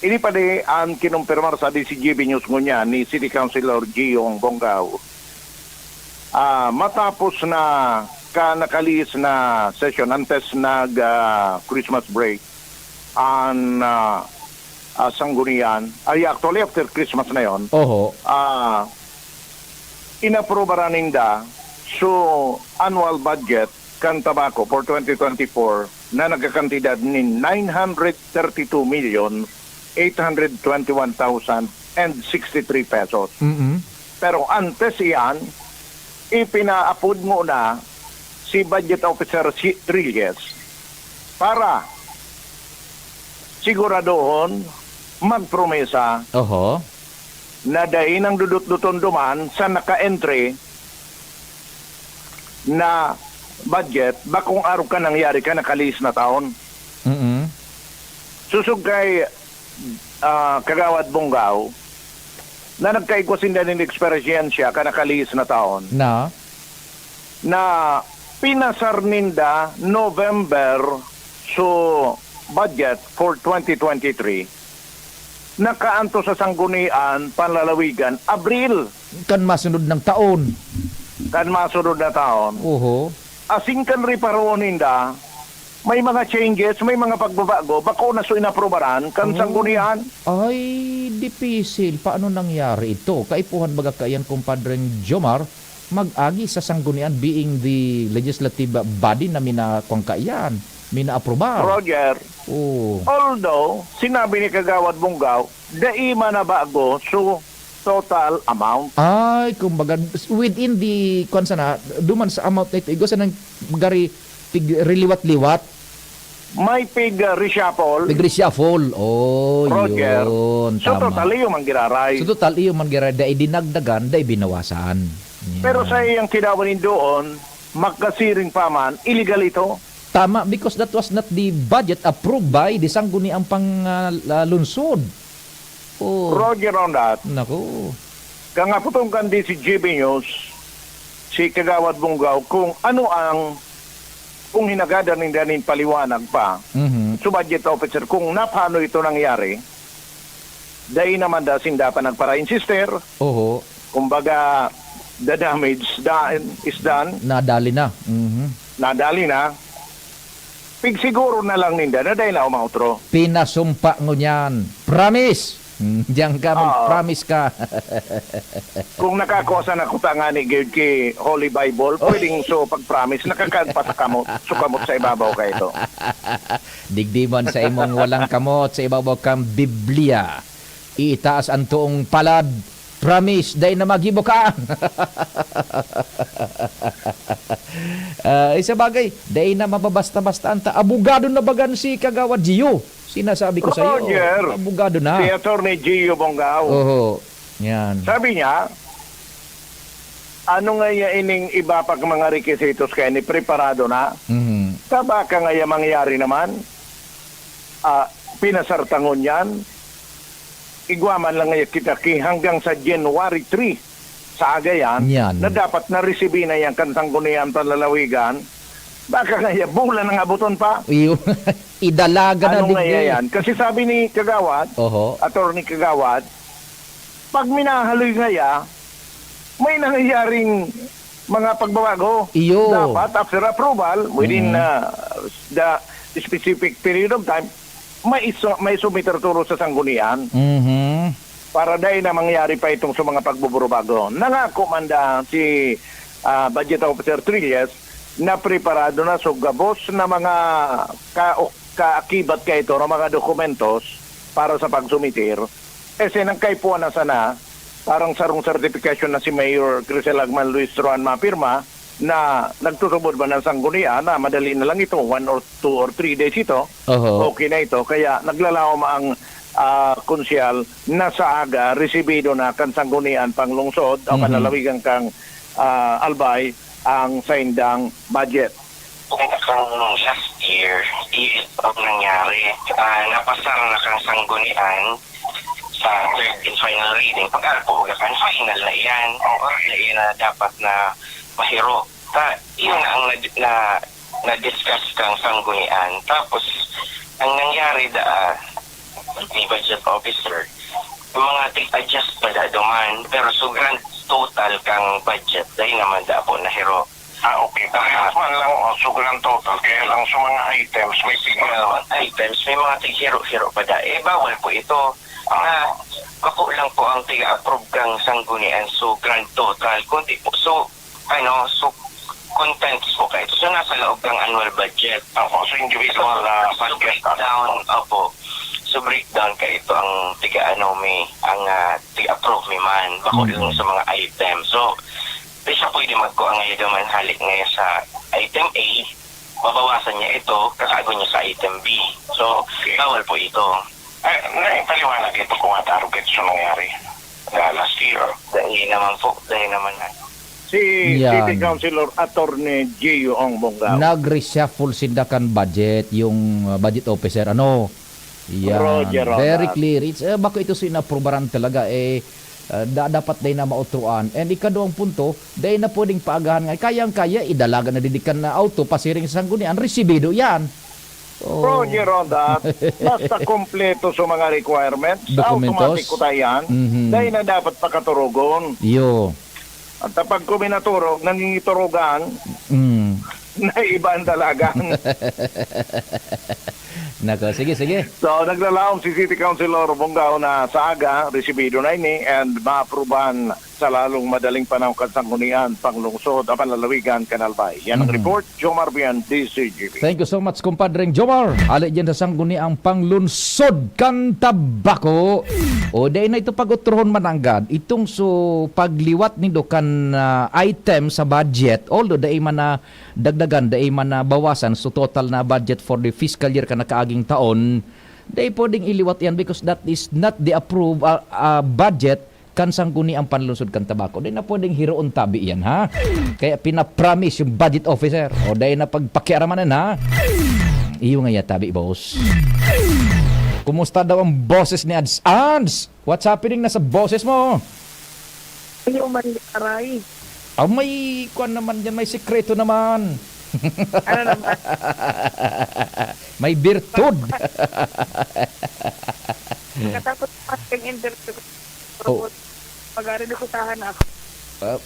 Ini pa di an kinumpirmar sa D C G B News ngunyan ni City Councilor Giyong Bonggao. Ah, matapos na ka nakalihis na session antes nag, ah, Christmas break, an, ah, ah, Sanggunian, ay, actually, after Christmas na yon, Oho. ah, inaprobaran ninda so annual budget kan Tabaco for twenty twenty-four na nagkakantidad nin nine hundred thirty-two million eight hundred twenty-one thousand and sixty-three pesos. Mm-mm. Pero antes iyan, ipinaapod ngona si Budget Officer si Trilles para siguradohon, magpromesa Oho. na dai nang dudot-duton duman sa naka-entry na budget, bakong arog ka nangyari ka nakalihis na taon. Mm-mm. Susog kay, ah, Kagawad Bonggao, na nagkaigwa sinda nin eksperyensya ka nakalihis na taon. Na? Na pinasar ninda November so budget for twenty twenty-three, nakaantos sa Sanggunian Panlalawigan, Abril. Kan masunod nang taon. Kan masunod na taon. Oho. Asin kan reparoon ninda, may mga changes, may mga pagbabago, bako na so inaprubaran kan Oh. sanggunian. Ay, dipisil. Paano nangyari ito? Kaipuhan baga kaiyan, Compadreng Jomar, mag-agi sa sanggunian being the legislative body na mina-, kwan kaiyan, mina-aprobar? Roger, Oh. although sinabi ni Kagawad Bunggaw, dai man nabago so total amount. Ay, kumbaga, within the, kwan sana, duman sa amount na ito, igwa sanang gari, tig-, riliwat-liwat. May pig, uh, reshuffle. Pig-reshuffle. Oh, Roger. yun. So, Tama. total, iyo man giraray. So, total, iyo man giraray. Dai dinagdagan, dai binawasan. Yan. Pero sa iyang kinawan doon, magkasiring pa man, illegal ito. Tama, because that was not the budget approved by the sangguniang pang, ah, la-, lungsod. Oh. Roger on that. Naku. Kangaputong kan D C G B News, si Kagawad Bunggaw, kung ano ang, kung hinagadan ninda nin paliwanag pa Mhm. sa budget officer, kung napano ito nangyari, dai naman da sinda pa nagpara-insister. Oho. Kumbaga, the damage done is done. Nadali na. Mhm. Nadali na. Pigsiguro na lang ninda na dai na umaotro. Pinasumpa ngunyan. Promise! Mm, diyan ka, Oo. mag-promise ka. Kung nakakua sana kuta ngani gyud ki Holy Bible, Oh. pwedeng so pag-promise, nakakaagpas sa kamot, so kamot sa ibabaw ka ito. Digdi man sa imong walang kamot, sa ibabaw kang Biblia. Itaas ang toong palad. Promise, dai na magibo ka. Ah, isa bagay, dai na mababasta-basta ang ta-, abogado na bagan si Kagawad Gio. Sinasabi ko sa'yo, Roger, abogado na. Si Attorney Gio Bongao. Oho, yan. Sabi niya, ano nga ya ining iba pag mga requisitos kaya ni preparado na? Mhm. Sa baka nga ya mangyari naman, ah, pinasartangon yan, igwa man lang ngaya kita ki hanggang sa January three, sa aga yan, Yan. na dapat na-resibi na yan kan Sangguniang Panlalawigan, baka ngaya bulan ang abuton pa. Iyo. Idalaga na Ano digdi. ngaya yan? Kasi sabi ni Kagawad, Oho. Attorney Kagawad, pag minahaloy ngaya, may nangyayaring mga pagbabago. Iyo. Dapat, after approval, within, Mm. ah, the specific period of time, may iso-, may sumiter toro sa sanggunian Mhm. para dai na mangyari pa itong sa mga pagbuburubago. Nangako man da si, ah, Budget Officer Trillas na preparado na so gabos na mga ka-, kaakibat kaito na mga dokumentos para sa pagsumitir. Kasi nang kaipuhan na sana, parang sarong certification na si Mayor Crisel Agman Luistro an mapirma, na nagsusubod man ang sanggunian na madali na lang ito, one or two or three days ito, Oho. okay na ito. Kaya naglalaom ang, ah, konsyal na sa aga, resibido na kan sanggunian panglungsod o Mhm. panlalawigan kang, ah, Albay ang saindang budget. Kung kang last year, ito ang nangyari. Ah, napasar na kang sanggunian sa third and final reading. Pag-arpo, kan final na iyan. Ang oras na iyan na dapat na mahiro. Ta, iyon na ang na, na, na-discuss kang sanggunian. Tapos, ang nangyari da, ah, ni budget officer, yung mga tig-adjust pa da duman, pero so grand total kang budget, dahil naman da po nahiro. Ah, okay. Parehas man lang, oh, so grand total. Kaya lang sa mga items, may Sige, tigil. oh, items, may mga tighiro-hiro pa da. Eh, bawal po ito. Ah. Na, bako lang po ang tiga-approve kang sanggunian, so grand total. Kundi po, so, ano, so contents po kayo. So, nasa loob kang annual budget. Opo, so individual So, na so budget. breakdown, opo. So, breakdown ka ito ang tiga, ano, may, ang, ah, tiga-approve may man. Bako Mm. lang sa mga items. So, Di siya pwede magkuha ngayon duman hali ngayon sa item A, babawasan niya ito, kakago niya sa item B. So, Okay. bawal po ito. Ay, naipaliwanag ito kung ano, Robert, so nangyari na last year. Dahil naman po, dahil naman na. Si Yan. City Councilor Attorney Gio Ong Bongao. Nag-reshuffle sinda kan budget, yung, uh, budget officer, ano, Yan. Roger on Very that. clear. It's, eh, bako ito so inaprubaran talaga, eh, ah, da-, dapat dai na maotroan. And ikaduwang punto, dai na pwedeng paagahan nga, kayang-kaya, idalaga na didikan na auto, pasiring sa sanggunian, resibido yan. Oh. Roger on that. Basta kompleto sa mga requirements, Dokumentos. automatic ko tayan, Mhm. dai na dapat pakaturugon. Iyo. At kapag kuminaturog, nangingiturugan, Mm. na iba ang dalagan. Nako, sige, sige. So, naglalaom si City Councilor Bongao na sa aga, resibido na ini and maaprubahan sa lalong madaling panahon kan Sanggunian Panglungsod, Panlalawigan kan Albay. Yan ang Mhm. report, Jomar Bian, D C G B. Thank you so much, kumpadreng Jomar. Ali dyan sa Sangguniang Panglungsod kan Tabaco. O, dai na ito pag-utrohon mananggad. Itong so pagliwat nindo kan, ah, item sa budget, although dai man na dagdagan, dai man na bawasan, so total na budget for the fiscal year kan nakaaging taon, dai pwedeng iliwat yan because that is not the approved, ah, ah, budget kan Sangguniang Panlungsod kan Tabaco. Dai na pwedeng hiroon tabi yan, ha? Kaya pinapromise yung budget officer. O, dai na pagpakiaramanan, ha? Iyo nga ya tabi, boss. Kumusta daw ang boses ni Ads? Ads! What's happening na sa boses mo? Ano man, aray? Ah, may kwan naman dyan, may sikreto naman. Ano naman? May birtud. Katapos pa yung interview ko, Oh. Pag-ari na ko sana ako. Ah,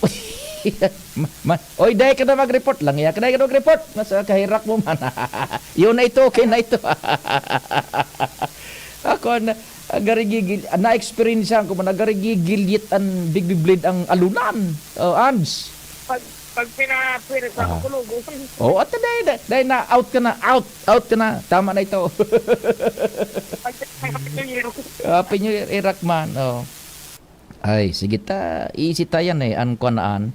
ma-, ma-, oy, dai ka na mag-report lang. Iya ka, dai ka na mag-report. Mas, ah, kahirak mo man. Yun na ito, okay na ito. Ako, na, agarigigil, na-experience ko man, nagarigigilyit ang bigbiblid ang alunan. Oh, Ans. Pag, pag pinapwirit sa Ah. Kulugo. Oh, at dai, dai, dai na, out ka na, out, out ka na. Tama na ito. Pag, pag, Happy New Year. Happy New Year, Irak man. Oh. Ay, sige ta, easy ta yan eh. An kwan na an,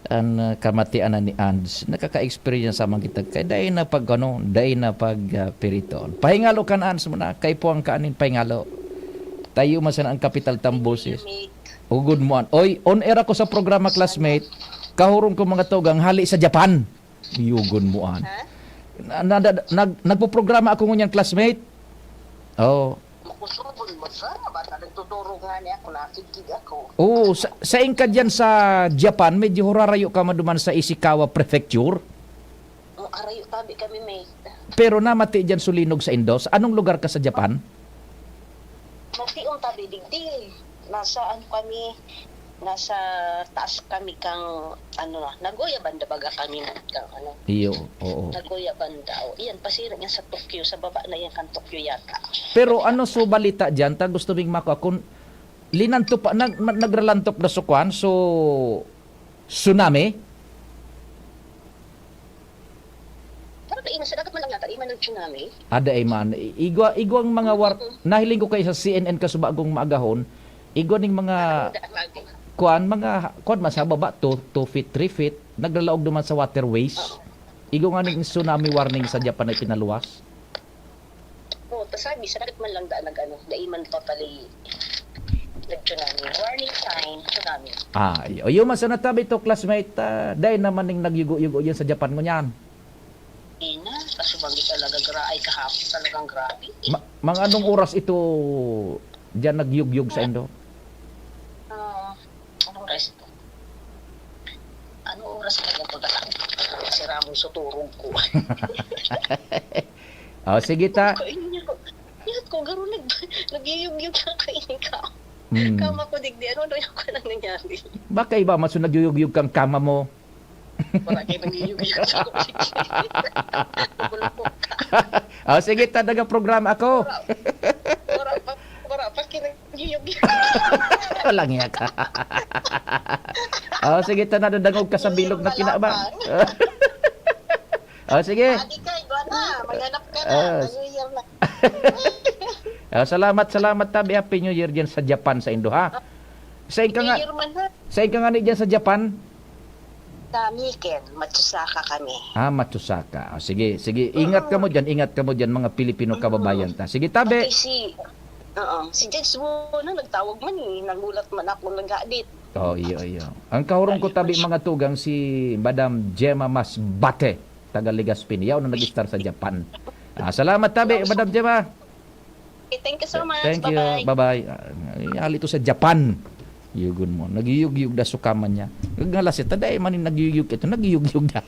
an, ah, kamatian na ni Ans. Nakaka-experience sa mga kita. Kaya dai na pag, ano, dai na pag, ah, piriton. Pahingalo kan Ans muna. Kay puwang ka anin, pahingalo. Tayo man sana ang kapital tamboses. Ugod mo an. Oy, on air ako sa programa, classmate. Kahurong ko mga tugang, hali sa Japan. Yugon mo an. Ha? Na, na, na, nag, nagpoprograma ako ngunyan, classmate. Oh. Makusubon mo, sir. Basta nagtuturo nga niya ako, nakikinig ako. Oo, sa, sain ka dyan sa Japan, medyo hurarayo ka man duman sa Ishikawa Prefecture. Oh, arayo tabi kami, mate. Pero namati dyan sulinog sa Indos. Anong lugar ka sa Japan? Mationg tabi, digdi. Nasa, ano kami, nasa taas kami kang, ano, Nagoya banda baga kami na, kang, ano, Iyo, oo. Nagoya banda. O, iyan, pasira niya sa Tokyo, sa baba na yan kang Tokyo yata. Pero ano so balita dyan? Ta gusto ming makua kung linanto pa, nag-, nag-, nagralantok na so kwan, so tsunami? Pero dai man, sa dagat man lang yata, dai man nag-tsunami. Ah, dai man. I-, igwa, igwang mga war-, Mm. nahiling ko kay sa C N N kasubagong maagahon, igwa ning mga Ah, ang daan lagi. Kuan, mga, kuan man sa baba, two, two feet, three feet, naglalaog naman sa waterways. Oo. Igwa nga ning tsunami warning sa Japan ay pinaluwas. Oo, ta sabi, sa dagat man lang daan nag-ano, dai man totally nag-tsunami. Warning sign, tsunami. Ah, y-, yun man sa natabi to, classmate, ah, dai naman ning nagyugo-yugo yan sa Japan ngunyan. Ina, kasubang di talaga gra-, ay, kahapon talagang grabe. Ma-, mga anong oras ito diyan nagyugyug sa indo? Ah, anong oras ito? Anong oras na yan? Pagkatapos, si Ramon suturog ko. Oh, sige ta. Kainin niya ko. Yat ko, garo nag-, nagyuyugyug na kainin ka. Hmm. Kama ko, digdi, ano, ano yung ka nang nangyari? Baka iba, mas nagyuyugyug kang kama mo. Wala kayo nagyuyugyug sa ko. Bulupok ka. Oh, sige ta, daga programa ako. Wala, wala pa, wala pa kayo nagyuyugyug. Walang iya ka. Oh, sige ta, nadadangog ka sa bilog na kinaba. Wala pa. Oh, sige. Adi ka, iba na. Maghanap ka na. Ah. Mag-New Year na. Oh, salamat, salamat, tabi. Happy New Year dyan sa Japan, sa Indo, ha? Sa New Year man, ha? Sa inka nga ni dyan sa Japan? Sa Miken, Matsusaka kami. Ah, Matsusaka. Oh, sige, sige. Ingat ka mo dyan, ingat ka mo dyan, mga Pilipino kababayan ta. Sige, tabi. Pati si, oo, si Judge Bono nagtawag man eh. Nagulat man ako, naghadit. Oh, iyo, iyo. Ang kahurong ko tabi, mga tugang, si Madam Gemma Masbate, taga Legazpi. Yaw na nag-star sa Japan. Ah, salamat, tabi, Madam Gemma. Okay, thank you so much. Thank you. Bye-bye. Bye-bye. Ah, hali to sa Japan. Yugon mo. Nagyuyugyug da sukaman niya. Ngalasit, taday man yung nagyuyug ito. Nagyuyugyug da.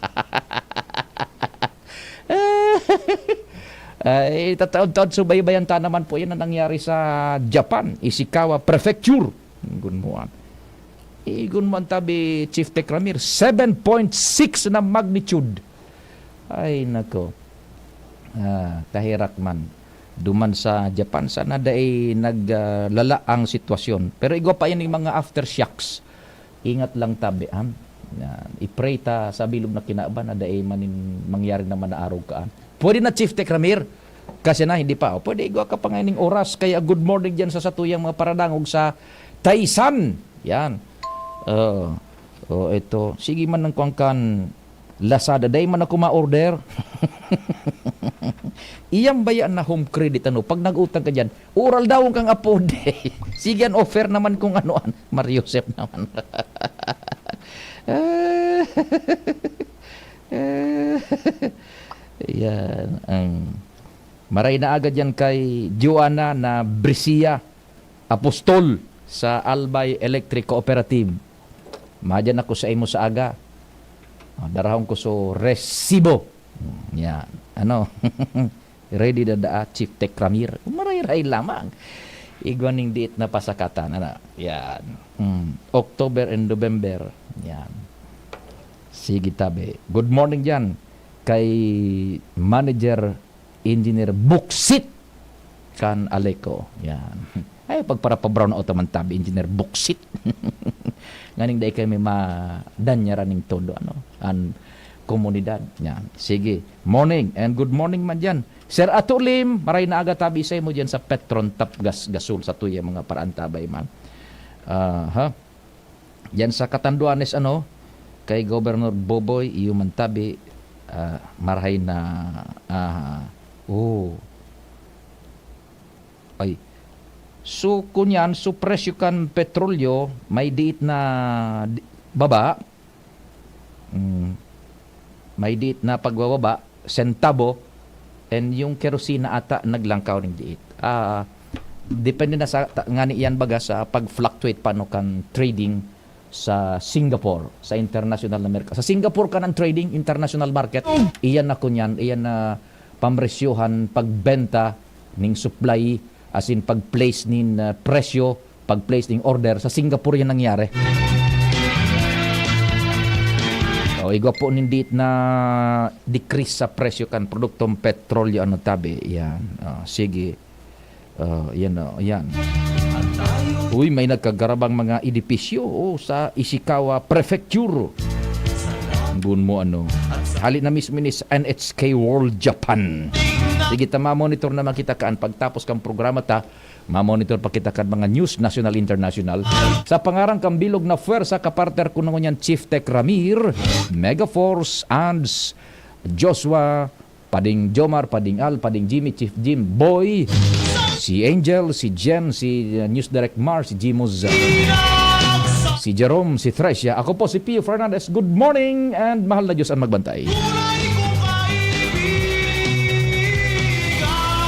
Ay, tataon-taon, subaybayan ta naman po yan ang nangyari sa Japan, Ishikawa Prefecture. Yugon mo, ah. Igon mo ang tabi, Chief Tech Ramir, seven point six na magnitude. Ay, nako. Ah, kaherak man. Duman sa Japan, sana dai nag, ah, lala ang sitwasyon. Pero igwa pa yan yung mga aftershocks. Ingat lang tabi, ha? Yan. I-pray ta sa bilog na kinaban na dai man in mangyari naman na arog ka, ha? Pwede na, Chief Tech Ramir? Kasi na, hindi pa. O, pwede, igwa ka pa ngayon ng oras. Kaya good morning dyan sa satuyang mga paradangog sa Taysan. Yan. Oo. O, ito. Sige man ng kuwang kan Lazada. Dai man ako ma-order. Iyang baya na home credit, ano, pag nag-utang ka dyan, ural daw kang apod. Sige, an offer naman kung ano, an. Mar Joseph naman. Yan. Ang maray na agad yan kay Joanna na Brisia Apostol sa Albay Electric Cooperative. Madyan ako sa imo sa aga. Ah, darahon ko so resibo. Hmm, yan. Ano? Ready na daa, Chief Tech Ramir? Maray-ray lamang. Igwa ning diit na pasakatan. Ano? Yan. Hmm. October and November. Yan. Sige, tabi. Good morning dyan kay Manager Engineer Buksit kan Aleco. Yan. Ay, pagpara pa-brown out naman tabi, Engineer Buksit. Nganing dai kami madanyaran ning todo, ano, an komunidad. Yan. Sige. Morning and good morning man dyan. Sir Ato Lim, maray na aga tabi sa imo dyan sa Petron Tap Gas Gasol sa tuya mga paraan tabay man. Aha. Yan sa Catanduanes, ano, kay Governor Boboy, iyo man tabi, ah, marahay na, ah, oh. Ay. So, kunyan, so presyo kan petrolyo, may diit na di-, baba. Mm. May diit na pagbababa, sentabo, and yung kerosina ata naglangkaw ning diit. Ah, depende na sa, ta-, ngani yan baga sa pag-fluctuate pa, no, kan trading sa Singapore, sa international na merka-, sa Singapore kan ang trading, international market. Iyan na kunyan, iyan na pamresyohan, pagbenta ning supply, as in pag-place nin, ah, presyo, pag-place ning order, sa Singapore yan nangyari. O, igwa po nin diit na decrease sa presyo kan produktong petrolyo, ano, tabi. Yan. O, sige. O, yan, o, yan. Uy, may nagkagarabang mga edipisyo, o, sa Ishikawa Prefecture. Gun mo, ano. Hali na mismo ni sa N H K World Japan. Sige, ta, mamonitor naman kita kaan pagtapos kang programa ta. Mamonitor pa kita kan mga news, national, international. Sa pangaran kan bilog na pwersa, kapartner ko na ngunyan, Chief Tech Ramir, Megaforce, Ads, Joshua, Pading Jomar, Pading Al, Pading Jimmy, Chief Jim, Boy, si Angel, si Jen, si, uh, News Direct Mar, si Jimuz, si Jerome, si Thresia. Ako po si Pio Fernandez. Good morning and mahal na Diyos ang magbantay.